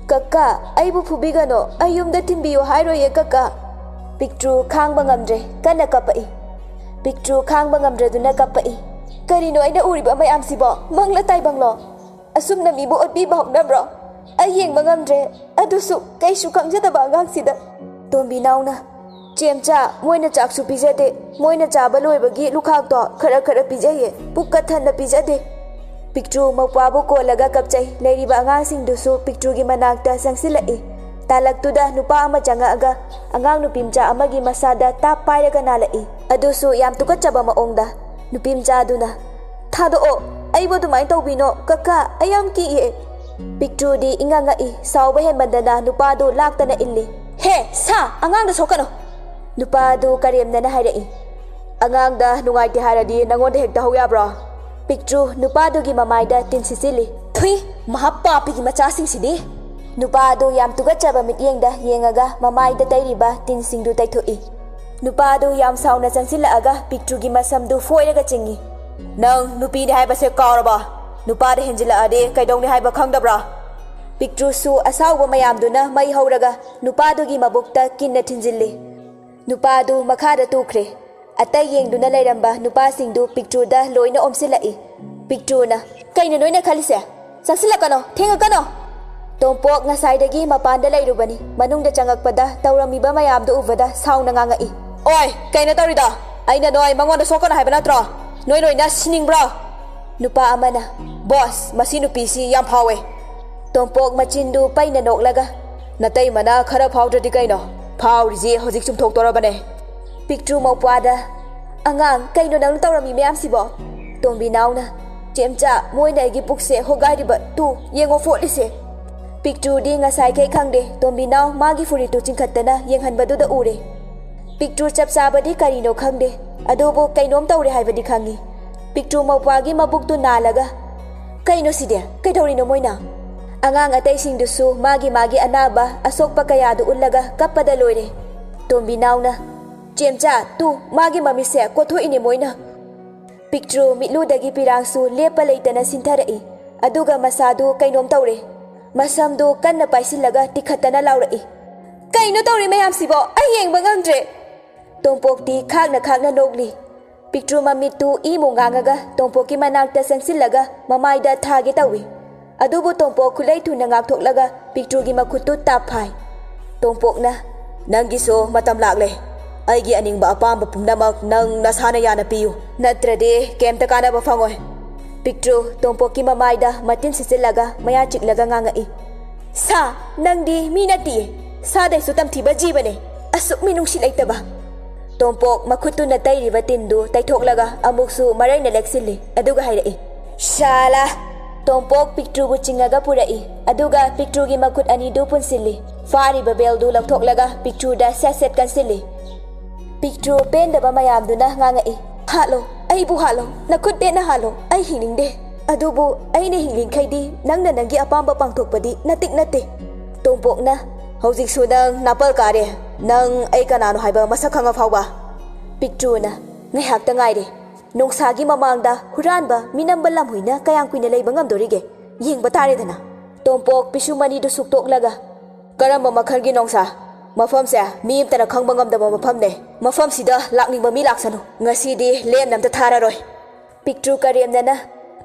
"ꯀꯀꯥ, ꯑꯩꯕꯨ ꯐꯨꯕꯤꯒꯅꯣ, ꯑꯩ ꯌꯨꯝꯗ ꯊꯤꯟꯕꯤꯌꯨ ꯍꯥꯏꯔꯣꯏꯌꯦ ꯀꯀꯥ꯫" ꯄꯤꯛꯇ꯭ꯔꯨ ꯈꯥꯡꯕ ꯉꯝꯗ꯭ꯔꯦ, ꯀꯟꯅ ꯀꯞꯄꯛꯏ꯫ ꯄꯤꯛꯇ꯭ꯔꯨ ꯈꯥꯡꯕ ꯉꯝꯗ꯭ꯔꯗꯨꯅ ꯀꯞꯄꯛꯏ꯫ "ꯀꯔꯤꯅꯣ ꯑꯩꯅ ꯎꯔꯤꯕ ꯃꯌꯥꯝꯁꯤꯕꯣ? ꯃꯪꯂ ꯇꯥꯏꯕꯪꯂꯣ? ꯑꯁꯨꯝꯅ ꯃꯤꯕꯨ ꯑꯣꯠꯄꯤꯕ ꯍꯧꯅꯕ꯭ꯔꯣ? "ꯑꯩ ꯌꯦꯡꯕ ꯉꯝꯗ꯭ꯔꯦ, ꯑꯗꯨꯁꯨ ꯀꯩꯁꯨ ꯈꯪꯖꯗꯕ ꯑꯉꯥꯡꯁꯤꯗ"꯫ ꯇꯣꯝꯕꯤꯅꯥꯎꯅ, "ꯆꯦꯝꯆꯥ, ꯃꯣꯏꯅ ꯆꯥꯛꯁꯨ ꯄꯤꯖꯗꯦ, ꯃꯣꯏꯅ ꯆꯥꯕ ꯂꯣꯏꯕꯒꯤ ꯂꯨꯈꯥꯛꯇꯣ ꯈꯔ ꯈꯔ ꯄꯤꯖꯩꯌꯦ, ꯄꯨꯛꯀ ꯊꯟꯅ ꯄꯤꯖꯗꯦ"꯫ ꯄꯤꯛꯇ꯭ꯔꯨ ꯃꯧꯄ꯭ꯋꯥꯕꯨ ꯀꯣꯜꯂꯒ ꯀꯞꯆꯩ꯫ ꯂꯩꯔꯤꯕ ꯑꯉꯥꯡꯁꯤꯡꯗꯨꯁꯨ ꯄꯤꯛꯇ꯭ꯔꯨꯒꯤ ꯃꯅꯥꯛꯇ ꯆꯪꯁꯤꯜꯂꯛꯏ꯫ ꯇꯥꯂꯛꯇꯨꯗ ꯅꯨꯄꯥ ꯑꯃ ꯆꯪꯉꯛꯑꯒ ꯑꯉꯥꯡ ꯅꯨꯄꯤ ꯃꯆꯥ ꯑꯃꯒꯤ ꯃꯁꯥꯗ ꯇꯥꯞ ꯄꯥꯏꯔꯒ ꯅꯥꯜꯂꯛꯏ, ꯑꯗꯨꯁꯨ ꯌꯥꯝ ꯇꯨꯀꯠꯆꯕ ꯃꯑꯣꯡꯗ꯫ ꯅꯨꯄꯤ ꯃꯆꯥꯗꯨꯅ, "ꯊꯥꯗꯣꯛꯑꯣ, ꯑꯩꯕꯨ ꯑꯗꯨꯃꯥꯏꯅ ꯇꯧꯕꯤꯅꯣ, ꯀꯀꯥ, ꯑꯩ ꯌꯥꯝ ꯀꯤꯑꯦ"꯫ ꯄꯤꯛꯇ꯭ꯔꯨꯗꯤ ꯏꯉꯛ ꯉꯛꯏ, ꯁꯥꯎꯕ ꯍꯦꯟꯃꯟꯗꯅ ꯅꯨꯄꯥꯗꯨ ꯂꯥꯛꯇꯅ ꯏꯜꯂꯤ꯫ "ꯍꯦ, ꯁꯥ, ꯑꯉꯥꯡꯗ ꯁꯣꯛꯀꯅꯨ!" ꯅꯨꯄꯥꯗꯨ ꯀꯔꯦꯝꯅꯅ ꯍꯥꯏꯔꯛꯏ꯫ "ꯑꯉꯥꯡꯗ ꯅꯨꯡꯉꯥꯏꯇꯦ ꯍꯥꯏꯔꯗꯤ ꯅꯪꯉꯣꯟꯗ ꯍꯦꯛꯇ ꯍꯧ ꯌꯥꯕ꯭ꯔꯣ?" ꯄꯤꯛꯇ꯭ꯔꯨ ꯅꯨꯄꯥꯗꯨꯒꯤ ꯃꯃꯥꯏꯗ ꯇꯤꯟ ꯁꯤꯠꯆꯤꯜꯂꯤ꯫ "ꯊꯨꯏ, ꯃꯍꯥ ꯄꯥꯄꯤꯒꯤ ꯃꯆꯥꯁꯤꯡꯁꯤꯗꯤ!" ꯅꯨꯄꯥꯗꯨ ꯌꯥꯝ ꯇꯨꯀꯠꯆꯕ ꯃꯤꯠꯌꯦꯡꯗ ꯌꯦꯡꯉꯒ ꯃꯃꯥꯏꯗ ꯇꯩꯔꯤꯕ ꯇꯤꯟꯁꯤꯡꯗꯨ ꯇꯩꯊꯣꯛꯏ꯫ ꯅꯨꯄꯥꯗꯨ ꯌꯥꯝ ꯁꯥꯎꯅ ꯆꯪꯁꯤꯜꯂꯛꯑꯒ ꯄꯤꯛꯇ꯭ꯔꯨꯒꯤ ꯃꯁꯝꯗꯨ ꯐꯣꯏꯔꯒ ꯆꯤꯡꯏ꯫ "ꯅꯪ ꯅꯨꯄꯤꯅꯤ ꯍꯥꯏꯕꯁꯦ ꯀꯥꯎꯔꯕ? ꯅꯨꯄꯥꯗ ꯍꯦꯟꯖꯤꯜꯂꯛꯑꯗꯤ ꯀꯩꯗꯧꯅꯤ ꯍꯥꯏꯕ ꯈꯪꯗꯕ꯭ꯔꯥ?" ꯄꯤꯛꯇ꯭ꯔꯨꯁꯨ ꯑꯁꯥꯎꯕ ꯃꯌꯥꯝꯗꯨꯅ ꯃꯩ ꯍꯧꯔꯒ ꯅꯨꯄꯥꯗꯨꯒꯤ ꯃꯕꯨꯛꯇ ꯀꯤꯟꯅ ꯊꯤꯟꯖꯤꯜꯂꯤ꯫ ꯅꯨꯄꯥꯗꯨ ꯃꯈꯥꯗ ꯇꯨꯈ꯭ꯔꯦ꯫ ꯑꯇꯩ ꯌꯦꯡꯗꯨꯅ ꯂꯩꯔꯝꯕ ꯅꯨꯄꯥꯁꯤꯡꯗꯨ ꯄꯤꯛꯇ꯭ꯔꯨꯗ ꯂꯣꯏꯅ ꯑꯣꯝꯁꯤꯜꯂꯛꯏ꯫ ꯄꯤꯛꯇ꯭ꯔꯨꯅ, "ꯀꯩꯅꯣ ꯅꯣꯏꯅ ꯈꯜꯂꯤꯁꯦ? ꯆꯪꯁꯤꯜꯂꯛꯀꯅꯣ, ꯊꯦꯡꯉꯛꯀꯅꯣ!" ꯇꯣꯝꯄꯣꯛ ꯉꯁꯥꯏꯗꯒꯤ ꯃꯄꯥꯟꯗ ꯂꯩꯔꯨꯕꯅꯤ꯫ ꯃꯅꯨꯡꯗ ꯆꯪꯉꯛꯄꯗ ꯇꯧꯔꯝꯃꯤꯕ ꯃꯌꯥꯝꯗꯨ ꯎꯕꯗ ꯁꯥꯎꯅ ꯉꯥꯡꯉꯛꯏ꯫ "ꯑꯣꯏ, ꯀꯩꯅꯣ ꯇꯧꯔꯤꯗꯣ? ꯑꯩꯅ ꯅꯣꯏ ꯃꯉꯣꯟꯗ ꯁꯣꯛꯀꯅꯣ ꯍꯥꯏꯕ ꯅꯠꯇ꯭ꯔꯣ? ꯅꯣꯏ ꯂꯣꯏꯅ ꯁꯤꯅꯤꯡꯕ꯭ꯔꯣ?" ꯅꯨꯄꯥ ꯑꯃꯅ, "ꯕꯣꯁ, ꯃꯁꯤ ꯅꯨꯄꯤꯁꯤ ꯌꯥꯝ ꯐꯥꯎꯋꯦ"꯫ ꯇꯣꯝꯄꯣꯛ ꯃꯆꯤꯟꯗꯨ ꯄꯩꯅ ꯅꯣꯛꯂꯒ, "ꯅꯇꯩꯃꯅ ꯈꯔ ꯐꯥꯎꯗ꯭ꯔꯗꯤ ꯀꯩꯅꯣ? ꯐꯥꯎꯔꯤꯁꯤ ꯍꯧꯖꯤꯛ ꯆꯨꯝꯊꯣꯛꯇꯣꯔꯕꯅꯦ"꯫ ꯄꯤꯛꯇ꯭ꯔꯨ ꯃꯧꯄ꯭ꯋꯥꯗ, "ꯑꯉꯥꯡ, ꯀꯩꯅꯣ ꯅꯪ ꯇꯧꯔꯝꯃꯤ ꯃꯌꯥꯝꯁꯤꯕꯣ?" ꯇꯣꯝꯕꯤꯅꯥꯎꯅ, "ꯆꯦꯝꯆꯥ, ꯃꯣꯏꯅ ꯑꯩꯒꯤ ꯄꯨꯛꯁꯦ ꯍꯣꯒꯥꯏꯔꯤꯕ, ꯇꯨ, ꯌꯦꯡꯉꯣ ꯐꯣꯠꯂꯤꯁꯦ"꯫ ꯄꯤꯛꯇ꯭ꯔꯨꯗꯤ ꯉꯁꯥꯏꯈꯩ ꯈꯪꯗꯦ, ꯇꯣꯝꯕꯤꯅꯥꯎ ꯃꯥꯒꯤ ꯐꯨꯔꯤꯠꯇꯨ ꯆꯤꯡꯈꯠꯇꯅ ꯌꯦꯡꯍꯟꯕꯗꯨꯗ ꯎꯔꯦ꯫ ꯄꯤꯛꯇ꯭ꯔꯨ ꯆꯞ ꯆꯥꯕꯗꯤ ꯀꯔꯤꯅꯣ ꯈꯪꯗꯦ, ꯑꯗꯨꯕꯨ ꯀꯩꯅꯣꯝ ꯇꯧꯔꯦ ꯍꯥꯏꯕꯗꯤ ꯈꯪꯉꯤ꯫ ꯄꯤꯛꯇ꯭ꯔꯨ ꯃꯧꯄ꯭ꯋꯥꯒꯤ ꯃꯕꯨꯛꯇꯨ ꯅꯥꯜꯂꯒ, "ꯀꯩꯅꯣ ꯁꯤꯗꯤ? ꯀꯩꯗꯧꯔꯤꯅꯣ ꯃꯣꯏꯅ?" ꯑꯉꯥꯡ ꯑꯇꯩꯁꯤꯡꯗꯨꯁꯨ ꯃꯥꯒꯤ ꯃꯥꯒꯤ ꯑꯅꯥꯕ ꯑꯁꯣꯛꯄ ꯀꯌꯥꯗꯨ ꯎꯠꯂꯒ ꯀꯞꯄꯗ ꯂꯣꯏꯔꯦ꯫ ꯇꯣꯝꯕꯤꯅꯥꯎꯅ, "ꯆꯦꯝꯆꯥ, ꯇꯨ, ꯃꯥꯒꯤ ꯃꯃꯤꯠꯁꯦ ꯀꯣꯠꯊꯣꯛꯏꯅꯦ ꯃꯣꯏꯅ"꯫ ꯄꯤꯛꯇ꯭ꯔꯨ ꯃꯤꯠꯂꯨꯗꯒꯤ ꯄꯤꯔꯥꯡꯁꯨ ꯂꯦꯞꯄ ꯂꯩꯇꯅ ꯁꯤꯟꯊꯔꯛꯏ꯫ ꯑꯗꯨꯒ ꯃꯁꯥꯗꯨ ꯀꯩꯅꯣꯝ ꯇꯧꯔꯦ꯫ ꯃꯁꯝꯗꯨ ꯀꯟꯅ ꯄꯥꯏꯁꯤꯜꯂꯒ ꯇꯤꯈꯠꯇꯅ ꯂꯥꯎꯔꯛꯏ, "ꯀꯩꯅꯣ ꯇꯧꯔꯤ ꯃꯌꯥꯝꯁꯤꯕꯣ? ꯑꯩ ꯌꯦꯡꯕ ꯉꯝꯗ꯭ꯔꯦ!" ꯇꯣꯝꯄꯣꯛꯇꯤ ꯈꯥꯛꯅ ꯈꯥꯛꯅ ꯅꯣꯛꯂꯤ꯫ ꯄꯤꯛꯇ꯭ꯔꯨ ꯃꯃꯤꯠꯇꯨ ꯏꯃꯨ ꯉꯥꯡꯉꯒ ꯇꯣꯝꯄꯣꯛꯀꯤ ꯃꯅꯥꯛꯇ ꯆꯪꯁꯤꯜꯂꯒ ꯃꯃꯥꯏꯗ ꯊꯥꯒꯦ ꯇꯧꯏ꯫ ꯑꯗꯨꯕꯨ ꯇꯣꯝꯄꯣꯛ ꯈꯨꯠꯂꯩ ꯊꯨꯅ ꯉꯥꯛꯊꯣꯛꯂꯒ ꯄꯤꯛꯇ꯭ꯔꯨꯒꯤ ꯃꯈꯨꯠꯇꯨ ꯇꯥꯞ ꯐꯥꯏ꯫ ꯇꯣꯝꯄꯣꯛꯅ, "ꯅꯪꯒꯤꯁꯨ ꯃꯇꯝ ꯂꯥꯛꯂꯦ꯫ ꯑꯩꯒꯤ ꯑꯅꯤꯡꯕ ꯑꯄꯥꯝꯕ ꯄꯨꯝꯅꯃꯛ ꯅꯪ ꯅꯁꯥꯅ ꯌꯥꯅ ꯄꯤꯌꯨ, ꯅꯠꯇ꯭ꯔꯗꯤ ꯀꯩꯝꯇ ꯀꯥꯟꯅꯕ ꯐꯪꯉꯣꯏ꯫" ꯄꯤꯛꯇ꯭ꯔꯨ ꯇꯣꯝꯄꯣꯛꯀꯤ ꯃꯃꯥꯏꯗ ꯃꯇꯤꯟ ꯁꯤꯠꯆꯤꯜꯂꯒ ꯃꯌꯥ ꯆꯤꯛꯂꯒ ꯉꯥꯡꯉꯛꯏ, "ꯁꯥ, ꯅꯪꯗꯤ ꯃꯤ ꯅꯠꯇꯤꯌꯦ, ꯁꯥꯗꯩꯁꯨ ꯇꯝꯊꯤꯕ ꯖꯤꯕꯅꯦ꯫ ꯑꯁꯨꯛ ꯃꯤꯅꯨꯡꯁꯤ ꯂꯩꯇꯕ!" ꯇꯣꯝꯄꯣꯛ ꯃꯈꯨꯠꯇꯨꯅ ꯇꯩꯔꯤꯕ ꯇꯤꯟꯗꯨ ꯇꯩꯊꯣꯛꯂꯒ ꯑꯃꯨꯛꯁꯨ ꯃꯔꯩꯅ ꯂꯦꯛꯁꯤꯜꯂꯤ, ꯑꯗꯨꯒ ꯍꯥꯏꯔꯛꯏ, "ꯁꯥꯂꯥ!" ꯇꯣꯝꯄꯣꯛ ꯄꯤꯛꯇ꯭ꯔꯨꯕꯨ ꯆꯤꯡꯉꯒ ꯄꯨꯔꯛꯏ, ꯑꯗꯨꯒ ꯄꯤꯛꯇ꯭ꯔꯨꯒꯤ ꯃꯈꯨꯠ ꯑꯅꯤꯗꯨ ꯄꯨꯟꯁꯤꯜꯂꯤ꯫ ꯐꯥꯔꯤꯕ ꯕꯦꯜꯗꯨ ꯂꯧꯊꯣꯛꯂꯒ ꯄꯤꯛꯇ꯭ꯔꯨꯗ ꯁꯦꯠ ꯁꯦꯠ ꯀꯟꯁꯤꯜꯂꯤ꯫ ꯄꯤꯛꯇ꯭ꯔꯨ ꯄꯦꯟꯗꯕ ꯃꯌꯥꯝꯗꯨꯅ ꯉꯥꯡꯉꯛꯏ, "ꯍꯥꯠꯂꯣ, ꯑꯩꯕꯨ ꯍꯥꯠꯂꯣ, ꯅꯈꯨꯠ ꯄꯦꯠꯅ ꯍꯥꯠꯂꯣ, ꯑꯩ ꯍꯤꯡꯅꯤꯡꯗꯦ꯫ ꯑꯗꯨꯕꯨ ꯑꯩꯅ ꯍꯤꯡꯂꯤꯡꯈꯩꯗꯤ ꯅꯪꯅ ꯅꯪꯒꯤ ꯑꯄꯥꯝꯕ ꯄꯥꯡꯊꯣꯛꯄꯗꯤ ꯅꯇꯤꯛ ꯅꯠꯇꯦ꯫" ꯇꯣꯝꯄꯣꯛꯅ, "ꯍꯧꯖꯤꯛꯁꯨ ꯅꯪ ꯅꯥꯄꯜ ꯀꯥꯔꯦ꯫ ꯅꯪ ꯑꯩ ꯀꯅꯥꯅꯣ ꯍꯥꯏꯕ ꯃꯁꯛ ꯈꯪꯉ ꯐꯥꯎꯕ?" ꯄꯤꯛꯇ꯭ꯔꯨꯅ, "ꯉꯥꯏꯍꯥꯛꯇ ꯉꯥꯏꯔꯦ꯫ ꯅꯣꯡꯁꯥꯒꯤ ꯃꯃꯥꯡꯗ ꯍꯨꯔꯥꯟꯕ, ꯃꯤꯅꯝꯕ ꯂꯝꯍꯨꯏꯅ ꯀꯌꯥꯝ ꯀꯨꯏꯅ ꯂꯩꯕ ꯉꯝꯗꯣꯔꯤꯒꯦ? ꯌꯦꯡꯕ ꯇꯥꯔꯦꯗꯅ꯫" ꯇꯣꯝꯄꯣꯛ ꯄꯤꯁꯨꯝ ꯑꯅꯤꯗꯨ ꯁꯨꯛꯇꯣꯛꯂꯒ, "ꯀꯔꯝꯕ ꯃꯈꯜꯒꯤ ꯅꯣꯡꯁꯥ? ꯃꯐꯝꯁꯦ ꯃꯤ ꯑꯃꯇꯅ ꯈꯪꯕ ꯉꯝꯗꯕ ꯃꯐꯝꯅꯦ꯫ ꯃꯐꯝꯁꯤꯗ ꯂꯥꯛꯅꯤꯡꯕ ꯃꯤ ꯂꯥꯛꯁꯅꯨ꯫ ꯉꯁꯤꯗꯤ ꯂꯦꯝꯅ ꯑꯝꯇ ꯊꯥꯔꯔꯣꯏ꯫" ꯄꯤꯛꯇ꯭ꯔꯨ ꯀꯔꯦꯝꯅꯅ,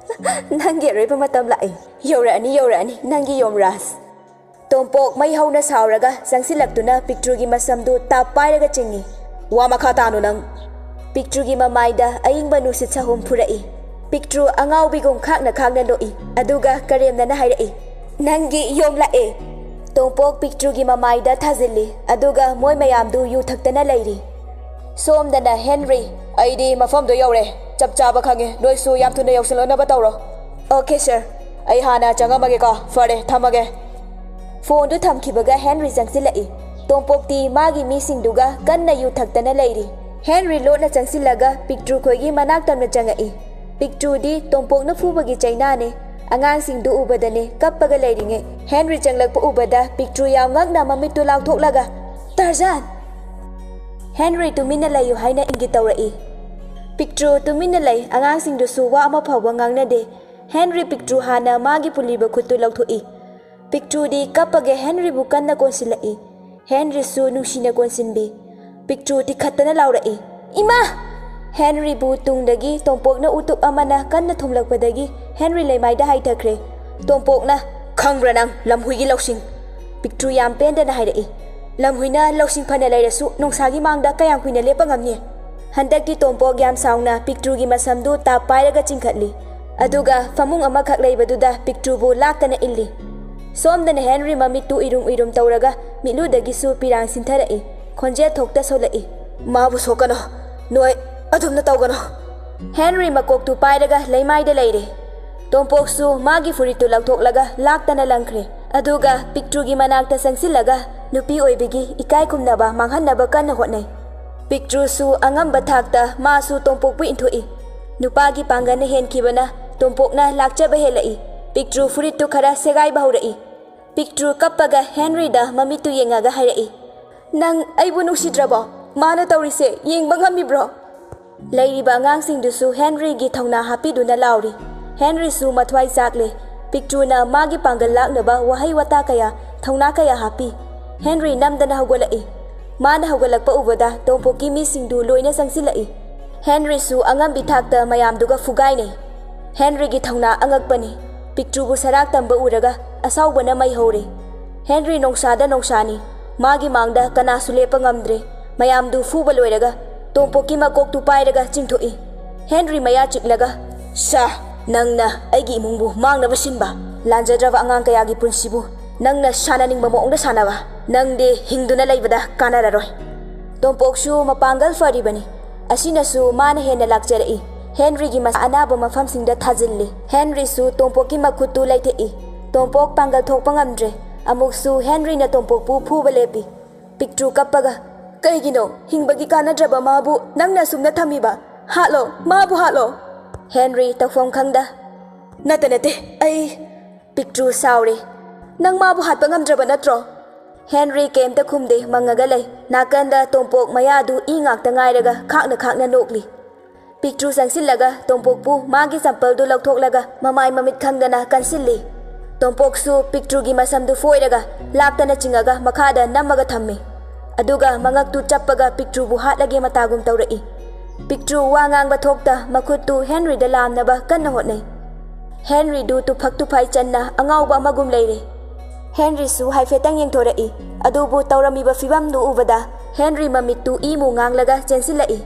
"ꯅꯪꯒꯤ ꯑꯔꯣꯏꯕ ꯃꯇꯝ ꯂꯥꯛꯑꯦ꯫ ꯌꯧꯔꯛꯑꯅꯤ, ꯌꯧꯔꯛꯑꯅꯤ ꯅꯪꯒꯤ ꯌꯣꯝꯔꯥꯖ꯫" ꯇꯣꯝꯄꯣꯛ ꯃꯩ ꯍꯧꯅ ꯁꯥꯎꯔꯒ ꯆꯪꯁꯤꯜꯂꯛꯇꯨꯅ ꯄꯤꯛꯇ꯭ꯔꯨꯒꯤ ꯃꯁꯝꯗꯨ ꯇꯥꯞ ꯄꯥꯏꯔꯒ ꯆꯤꯡꯏ꯫ "ꯋꯥ ꯃꯈꯥ ꯇꯥꯅꯨ ꯅꯪ!" ꯄꯤꯛꯇ꯭ꯔꯨꯒꯤ ꯃꯃꯥꯏꯗ ꯑꯌꯤꯡꯕ ꯅꯨꯡꯁꯤꯠ ꯁꯥꯍꯨꯝ ꯐꯨꯔꯛꯏ꯫ ꯄꯤꯛꯇ꯭ꯔꯨ ꯑꯉꯥꯎꯕꯤꯒꯨꯝ ꯈꯥꯛꯅ ꯈꯥꯛꯅ ꯅꯣꯛꯏ, ꯑꯗꯨꯒ ꯀꯔꯦꯝꯅꯅ ꯍꯥꯏꯔꯛꯏ, "ꯅꯪꯒꯤ ꯌꯣꯝ ꯂꯥꯛꯑꯦ!" ꯇꯣꯝꯄꯣꯛ ꯄꯤꯛꯇ꯭ꯔꯨꯒꯤ ꯃꯃꯥꯏꯗ ꯊꯥꯖꯤꯜꯂꯤ, ꯑꯗꯨꯒ ꯃꯣꯏ ꯃꯌꯥꯝꯗꯨ ꯌꯨ ꯊꯛꯇꯅ ꯂꯩꯔꯤ꯫ ꯁꯣꯝꯗꯅ ꯍꯦꯟꯔꯤ, "ꯑꯩꯗꯤ ꯃꯐꯝꯗꯣ ꯌꯧꯔꯦ꯫ ꯆꯞ ꯆꯥꯕ ꯈꯪꯉꯦ꯫ ꯅꯣꯏꯁꯨ ꯌꯥꯝ ꯊꯨꯅ ꯌꯧꯁꯤꯜꯂꯛꯅꯕ ꯇꯧꯔꯣ꯫" "Okay, sir. ꯑꯩ ꯍꯥꯟꯅ ꯆꯪꯉꯝꯃꯒꯦꯀꯣ꯫ ꯐꯔꯦ, ꯊꯝꯃꯒꯦ꯫" ꯐꯣꯟꯗꯨ ꯊꯝꯈꯤꯕꯒ ꯍꯦꯟꯔꯤ ꯆꯪꯁꯤꯜꯂꯛꯏ꯫ ꯇꯣꯝꯄꯣꯛꯇꯤ ꯃꯥꯒꯤ ꯃꯤꯁꯤꯡꯗꯨꯒ ꯀꯟꯅ ꯌꯨ ꯊꯛꯇꯅ ꯂꯩꯔꯤ꯫ ꯍꯦꯟꯔꯤ ꯂꯣꯠꯅ ꯆꯪꯁꯤꯜꯂꯒ ꯄꯤꯛꯇ꯭ꯔꯨ ꯈꯣꯏꯒꯤ ꯃꯅꯥꯛ ꯇꯝꯅ ꯆꯪꯉꯛꯏ꯫ ꯄꯤꯛꯇ꯭ꯔꯨꯗꯤ ꯇꯣꯝꯄꯣꯛꯅ ꯐꯨꯕꯒꯤ ꯆꯩꯅꯥꯅꯦ꯫ ꯑꯉꯥꯡꯁꯤꯡꯗꯨ ꯎꯕꯗꯅꯦ ꯀꯞꯄꯒ ꯂꯩꯔꯤꯉꯩ ꯍꯦꯟꯔꯤ ꯆꯪꯂꯛꯄ ꯎꯕꯗ ꯄꯤꯛꯇ꯭ꯔꯨ ꯌꯥꯝ ꯉꯛꯅ ꯃꯃꯤꯠꯇꯨ ꯂꯥꯎꯊꯣꯛꯂꯒ, "ꯇꯥꯔꯖꯥꯟ!" ꯍꯦꯟꯔꯤ ꯇꯨꯃꯤꯟꯅ ꯂꯩꯌꯨ ꯍꯥꯏꯅ ꯏꯪꯒꯤꯠ ꯇꯧꯔꯛꯏ꯫ ꯄꯤꯛꯇ꯭ꯔꯨ ꯇꯨꯃꯤꯟꯅ ꯂꯩ, ꯑꯉꯥꯡꯁꯤꯡꯗꯨꯁꯨ ꯋꯥ ꯑꯃ ꯐꯥꯎꯕ ꯉꯥꯡꯅꯗꯦ꯫ ꯍꯦꯟꯔꯤ ꯄꯤꯛꯇ꯭ꯔꯨ ꯍꯥꯟꯅ ꯃꯥꯒꯤ ꯄꯨꯜꯂꯤꯕ ꯈꯨꯠꯇꯨ ꯂꯧꯊꯣꯛꯏ꯫ ꯄꯤꯛꯇ꯭ꯔꯨꯗꯤ ꯀꯞꯄꯒ ꯍꯦꯟꯔꯤꯕꯨ ꯀꯟꯅ ꯀꯣꯟꯁꯤꯜꯂꯛꯏ꯫ ꯍꯦꯟꯔꯤꯁꯨ ꯅꯨꯡꯁꯤꯅ ꯀꯣꯟꯁꯤꯟꯕꯤ꯫ ꯄꯤꯛꯇ꯭ꯔꯨ ꯇꯤꯈꯠꯇꯅ ꯂꯥꯎꯔꯛꯏ, "ꯏꯃꯥ!" ꯍꯦꯟꯔꯤꯕꯨ ꯇꯨꯡꯗꯒꯤ ꯇꯣꯝꯄꯣꯛꯅ ꯎꯇꯨꯞ ꯑꯃꯅ ꯀꯟꯅ ꯊꯣꯝꯂꯛꯄꯗꯒꯤ ꯍꯦꯟꯔꯤ ꯂꯩꯃꯥꯏꯗ ꯍꯥꯏꯊꯈ꯭ꯔꯦ꯫ ꯇꯣꯝꯄꯣꯛꯅ, "ꯈꯪꯕ꯭ꯔꯥ ꯅꯪ ꯂꯝꯍꯨꯏꯒꯤ ꯂꯧꯁꯤꯡ?" ꯄꯤꯛꯇ꯭ꯔꯨ ꯌꯥꯝ ꯄꯦꯟꯗꯅ ꯍꯥꯏꯔꯛꯏ꯫ "ꯂꯝꯍꯨꯏꯅ ꯂꯧꯁꯤꯡ ꯐꯅ ꯂꯩꯔꯁꯨ ꯅꯣꯡꯁꯥꯒꯤ ꯃꯥꯡꯗ ꯀꯌꯥꯝ ꯀꯨꯏꯅ ꯂꯦꯞꯄ ꯉꯝꯅꯤ?" ꯍꯟꯗꯛꯇꯤ ꯇꯣꯝꯄꯣꯛ ꯌꯥꯝ ꯁꯥꯎꯅ ꯄꯤꯛꯇ꯭ꯔꯨꯒꯤ ꯃꯁꯝꯗꯨ ꯇꯥꯞ ꯄꯥꯏꯔꯒ ꯆꯤꯡꯈꯠꯂꯤ꯫ ꯑꯗꯨꯒ ꯐꯃꯨꯡ ꯑꯃꯈꯛ ꯂꯩꯕꯗꯨꯗ ꯄꯤꯛꯇ꯭ꯔꯨꯕꯨ ꯂꯥꯛꯇꯅ ꯏꯜꯂꯤ꯫ ꯁꯣꯝꯗꯅ ꯍꯦꯟꯔꯤ ꯃꯃꯤꯠꯇꯨ ꯏꯔꯨꯝ ꯎꯏꯔꯨꯝ ꯇꯧꯔꯒ ꯃꯤꯠꯂꯨꯗꯒꯤꯁꯨ ꯄꯤꯔꯥꯡ ꯁꯤꯟꯊꯔꯛꯏ꯫ ꯈꯣꯟꯖꯦꯜ ꯊꯣꯛꯇ ꯁꯣꯜꯂꯛꯏ, "ꯃꯥꯕꯨ ꯁꯣꯛꯀꯅꯣ, ꯅꯣꯏ ꯑꯗꯨꯝꯅ ꯇꯧꯒꯅꯣ꯫" ꯍꯦꯟꯔꯤ ꯃꯀꯣꯛꯇꯨ ꯄꯥꯏꯔꯒ ꯂꯩꯃꯥꯏꯗ ꯂꯩꯔꯦ꯫ ꯇꯣꯝꯄꯣꯛꯁꯨ ꯃꯥꯒꯤ ꯐꯨꯔꯤꯠꯇꯨ ꯂꯧꯊꯣꯛꯂꯒ ꯂꯥꯛꯇꯅ ꯂꯪꯈ꯭ꯔꯦ꯫ ꯑꯗꯨꯒ ꯄꯤꯛꯇ꯭ꯔꯨꯒꯤ ꯃꯅꯥꯛꯇ ꯆꯪꯁꯤꯜꯂꯒ ꯅꯨꯄꯤ ꯑꯣꯏꯕꯒꯤ ꯏꯀꯥꯏ ꯈꯨꯝꯅꯕ ꯃꯥꯡꯍꯟꯅꯕ ꯀꯟꯅ ꯍꯣꯠꯅꯩ꯫ ꯄꯤꯛꯇ꯭ꯔꯨꯁꯨ ꯑꯉꯝꯕ ꯊꯥꯛꯇ ꯃꯥꯁꯨ ꯇꯣꯝꯄꯣꯛꯄꯨ ꯏꯟꯊꯣꯛꯏ꯫ ꯅꯨꯄꯥꯒꯤ ꯄꯥꯡꯒꯜꯅ ꯍꯦꯟꯈꯤꯕꯅ ꯇꯣꯝꯄꯣꯛꯅ ꯂꯥꯛꯆꯕ ꯍꯦꯜꯂꯛꯏ꯫ ꯄꯤꯛꯇ꯭ꯔꯨ ꯐꯨꯔꯤꯠꯇꯨ ꯈꯔ ꯁꯦꯒꯥꯏꯕ ꯍꯧꯔꯛꯏ꯫ ꯄꯤꯛꯇ꯭ꯔꯨ ꯀꯞꯄꯒ ꯍꯦꯟꯔꯤꯗ ꯃꯃꯤꯠꯇꯨ ꯌꯦꯡꯉꯒ ꯍꯥꯏꯔꯛꯏ, "ꯅꯪ ꯑꯩꯕꯨ ꯅꯨꯡꯁꯤꯗ꯭ꯔꯕꯣ? ꯃꯥꯅ ꯇꯧꯔꯤꯁꯦ ꯌꯦꯡꯕ ꯉꯝꯃꯤꯕ꯭ꯔꯣ?" ꯂꯩꯔꯤꯕ ꯑꯉꯥꯡꯁꯤꯡꯗꯨꯁꯨ ꯍꯦꯟꯔꯤꯒꯤ ꯊꯧꯅꯥ ꯍꯥꯞꯄꯤꯗꯨꯅ ꯂꯥꯎꯔꯤ꯫ ꯍꯦꯟꯔꯤꯁꯨ ꯃꯊ꯭ꯋꯥꯏ ꯆꯥꯛꯂꯦ꯫ ꯄꯤꯛꯇ꯭ꯔꯨꯅ ꯃꯥꯒꯤ ꯄꯥꯡꯒꯜ ꯂꯥꯛꯅꯕ ꯋꯥꯍꯩ ꯋꯥꯇꯥ ꯀꯌꯥ, ꯊꯧꯅꯥ ꯀꯌꯥ ꯍꯥꯞꯄꯤ꯫ ꯍꯦꯟꯔꯤ ꯅꯝꯗꯅ ꯍꯧꯒꯠꯂꯛꯏ꯫ ꯃꯥꯅ ꯍꯧꯒꯠꯂꯛꯄ ꯎꯕꯗ ꯇꯣꯝꯄꯣꯛꯀꯤ ꯃꯤꯁꯤꯡꯗꯨ ꯂꯣꯏꯅ ꯆꯪꯁꯤꯜꯂꯛꯏ꯫ ꯍꯦꯟꯔꯤꯁꯨ ꯑꯉꯝꯕꯤ ꯊꯥꯛꯇ ꯃꯌꯥꯝꯗꯨꯒ ꯐꯨꯒꯥꯏꯅꯩ꯫ ꯍꯦꯟꯔꯤꯒꯤ ꯊꯧꯅꯥ ꯑꯉꯛꯄꯅꯤ꯫ ꯄꯤꯛꯇ꯭ꯔꯨꯕꯨ ꯁꯔꯥꯛ ꯇꯝꯕ ꯎꯔꯒ ꯑꯁꯥꯎꯕꯅ ꯃꯩ ꯍꯧꯔꯦ꯫ ꯍꯦꯟꯔꯤ ꯅꯣꯡꯁꯥꯗ ꯅꯣꯡꯁꯥꯅꯤ꯫ ꯃꯥꯒꯤ ꯃꯥꯡꯗ ꯀꯅꯥꯁꯨ ꯂꯦꯞꯄ ꯉꯝꯗ꯭ꯔꯦ꯫ ꯃꯌꯥꯝꯗꯨ ꯐꯨꯕ ꯂꯣꯏꯔꯒ ꯇꯣꯝꯄꯣꯛꯀꯤ ꯃꯀꯣꯛꯇꯨ ꯄꯥꯏꯔꯒ ꯆꯤꯡꯊꯣꯛꯏ꯫ ꯍꯦꯟꯔꯤ ꯃꯌꯥ ꯆꯤꯛꯂꯒ, "ꯁꯥ, ꯅꯪꯅ ꯑꯩꯒꯤ ꯏꯃꯨꯡꯕꯨ ꯃꯥꯡꯅꯕ ꯁꯤꯟꯕ, ꯂꯥꯟꯖꯗ꯭ꯔꯕ ꯑꯉꯥꯡ ꯀꯌꯥꯒꯤ ꯄꯨꯟꯁꯤꯕꯨ ꯅꯪꯅ ꯁꯥꯟꯅꯅꯤꯡꯕ ꯃꯑꯣꯡꯗ ꯁꯥꯟꯅꯕ, ꯅꯪꯗꯤ ꯍꯤꯡꯗꯨꯅ ꯂꯩꯕꯗ ꯀꯥꯟꯅꯔꯔꯣꯏ꯫" ꯇꯣꯝꯄꯣꯛꯁꯨ ꯃꯄꯥꯡꯒꯜ ꯐꯔꯤꯕꯅꯤ꯫ ꯑꯁꯤꯅꯁꯨ ꯃꯥꯅ ꯍꯦꯟꯅ ꯂꯥꯛꯆꯔꯛꯏ꯫ ꯍꯦꯟꯔꯤꯒꯤ ꯃꯁꯥ ꯑꯅꯥꯕ ꯃꯐꯝꯁꯤꯡꯗ ꯊꯥꯖꯤꯜꯂꯤ꯫ ꯍꯦꯟꯔꯤꯁꯨ ꯇꯣꯝꯄꯣꯛꯀꯤ ꯃꯈꯨꯠꯇꯨ ꯂꯩꯊꯦꯛꯏ꯫ ꯇꯣꯝꯄꯣꯛ ꯄꯥꯡꯒꯜ ꯊꯣꯛꯄ ꯉꯝꯗ꯭ꯔꯦ꯫ ꯑꯃꯨꯛꯁꯨ ꯍꯦꯟꯔꯤꯅ ꯇꯣꯝꯄꯣꯛꯄꯨ ꯐꯨꯕ ꯂꯦꯞꯄꯤ꯫ ꯄꯤꯛꯇ꯭ꯔꯨ ꯀꯞꯄꯒ, "ꯀꯩꯒꯤꯅꯣ ꯍꯤꯡꯕꯒꯤ ꯀꯥꯟꯅꯗ꯭ꯔꯕ ꯃꯥꯕꯨ ꯅꯪꯅ ꯑꯁꯨꯝꯅ ꯊꯝꯃꯤꯕ? ꯍꯥꯠꯂꯣ, ꯃꯥꯕꯨ ꯍꯥꯠꯂꯣ!" ꯍꯦꯟꯔꯤ ꯇꯧꯐꯝ ꯈꯪꯗ, "ꯅꯠꯇꯦ, ꯅꯠꯇꯦ, ꯑꯩ..." ꯄꯤꯛꯇ꯭ꯔꯨ ꯁꯥꯎꯔꯦ꯫ "ꯅꯪ ꯃꯥꯕꯨ ꯍꯥꯠꯄ ꯉꯝꯗ꯭ꯔꯕ ꯅꯠꯇ꯭ꯔꯣ?" ꯍꯦꯟꯔꯤ ꯀꯩꯝꯇ ꯈꯨꯝꯗꯦ, ꯃꯪꯉꯒ ꯂꯩ꯫ ꯅꯥꯀꯟꯗ ꯇꯣꯝꯄꯣꯛ ꯃꯌꯥꯗꯨ ꯏ ꯉꯥꯛꯇ ꯉꯥꯏꯔꯒ ꯈꯥꯛꯅ ꯈꯥꯛꯅ ꯅꯣꯛꯂꯤ꯫ ꯄꯤꯛꯇ꯭ꯔꯨ ꯆꯪꯁꯤꯜꯂꯒ ꯇꯣꯝꯄꯣꯛꯄꯨ ꯃꯥꯒꯤ ꯆꯝꯄꯜꯗꯨ ꯂꯧꯊꯣꯛꯂꯒ ꯃꯃꯥꯏ ꯃꯃꯤꯠ ꯈꯪꯗꯅ ꯀꯟꯁꯤꯜꯂꯤ꯫ ꯇꯣꯝꯄꯣꯛꯁꯨ ꯄꯤꯛꯇ꯭ꯔꯨꯒꯤ ꯃꯁꯝꯗꯨ ꯐꯣꯏꯔꯒ ꯂꯥꯛꯇꯅ ꯆꯤꯡꯉꯒ ꯃꯈꯥꯗ ꯅꯝꯃꯒ ꯊꯝꯃꯤ꯫ ꯑꯗꯨꯒ ꯃꯉꯛꯇꯨ ꯆꯞꯄꯒ ꯄꯤꯛꯇ꯭ꯔꯨꯕꯨ ꯍꯥꯠꯂꯒꯦ ꯃꯇꯥꯒꯨꯝ ꯇꯧꯔꯛꯏ꯫ ꯄꯤꯛꯇ꯭ꯔꯨ ꯋꯥ ꯉꯥꯡꯕ ꯊꯣꯛꯇ ꯃꯈꯨꯠꯇꯨ ꯍꯦꯟꯔꯤꯗ ꯂꯥꯝꯅꯕ ꯀꯟꯅ ꯍꯣꯠꯅꯩ꯫ ꯍꯦꯟꯔꯤꯗꯨ ꯇꯨꯐꯛ ꯇꯨꯐꯥꯏ ꯆꯟꯅ ꯑꯉꯥꯎꯕ ꯑꯃꯒꯨꯝ ꯂꯩꯔꯦ꯫ ꯍꯦꯟꯔꯤꯁꯨ ꯍꯥꯏꯐꯦꯠꯇꯪ ꯌꯦꯡꯊꯣꯔꯛꯏ꯫ ꯑꯗꯨꯕꯨ ꯇꯧꯔꯝꯃꯤꯕ ꯐꯤꯕꯝꯗꯨ ꯎꯕꯗ ꯍꯦꯟꯔꯤ ꯃꯃꯤꯠꯇꯨ ꯏꯃꯨ ꯉꯥꯡꯂꯒ ꯆꯦꯟꯁꯤꯜꯂꯛꯏ꯫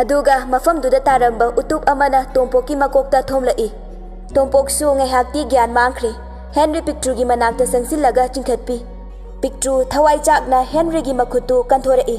ꯑꯗꯨꯒ ꯃꯐꯝꯗꯨꯗ ꯇꯥꯔꯝꯕ ꯎꯇꯨꯞ ꯑꯃꯅ ꯇꯣꯝꯄꯣꯛꯀꯤ ꯃꯀꯣꯛꯇ ꯊꯣꯝꯂꯛꯏ꯫ ꯇꯣꯝꯄꯣꯛꯁꯨ ꯉꯥꯏꯍꯥꯛꯇꯤ ꯒ꯭ꯌꯥꯟ ꯃꯥꯡꯈ꯭ꯔꯦ꯫ ꯍꯦꯟꯔꯤ ꯄꯤꯛꯇ꯭ꯔꯨꯒꯤ ꯃꯅꯥꯛꯇ ꯆꯪꯁꯤꯜꯂꯒ ꯆꯤꯡꯈꯠꯄꯤ꯫ ꯄꯤꯛꯇ꯭ꯔꯨ ꯊꯋꯥꯏ ꯆꯥꯛꯅ ꯍꯦꯟꯔꯤꯒꯤ ꯃꯈꯨꯠꯇꯨ ꯀꯟꯊꯣꯔꯛꯏ꯫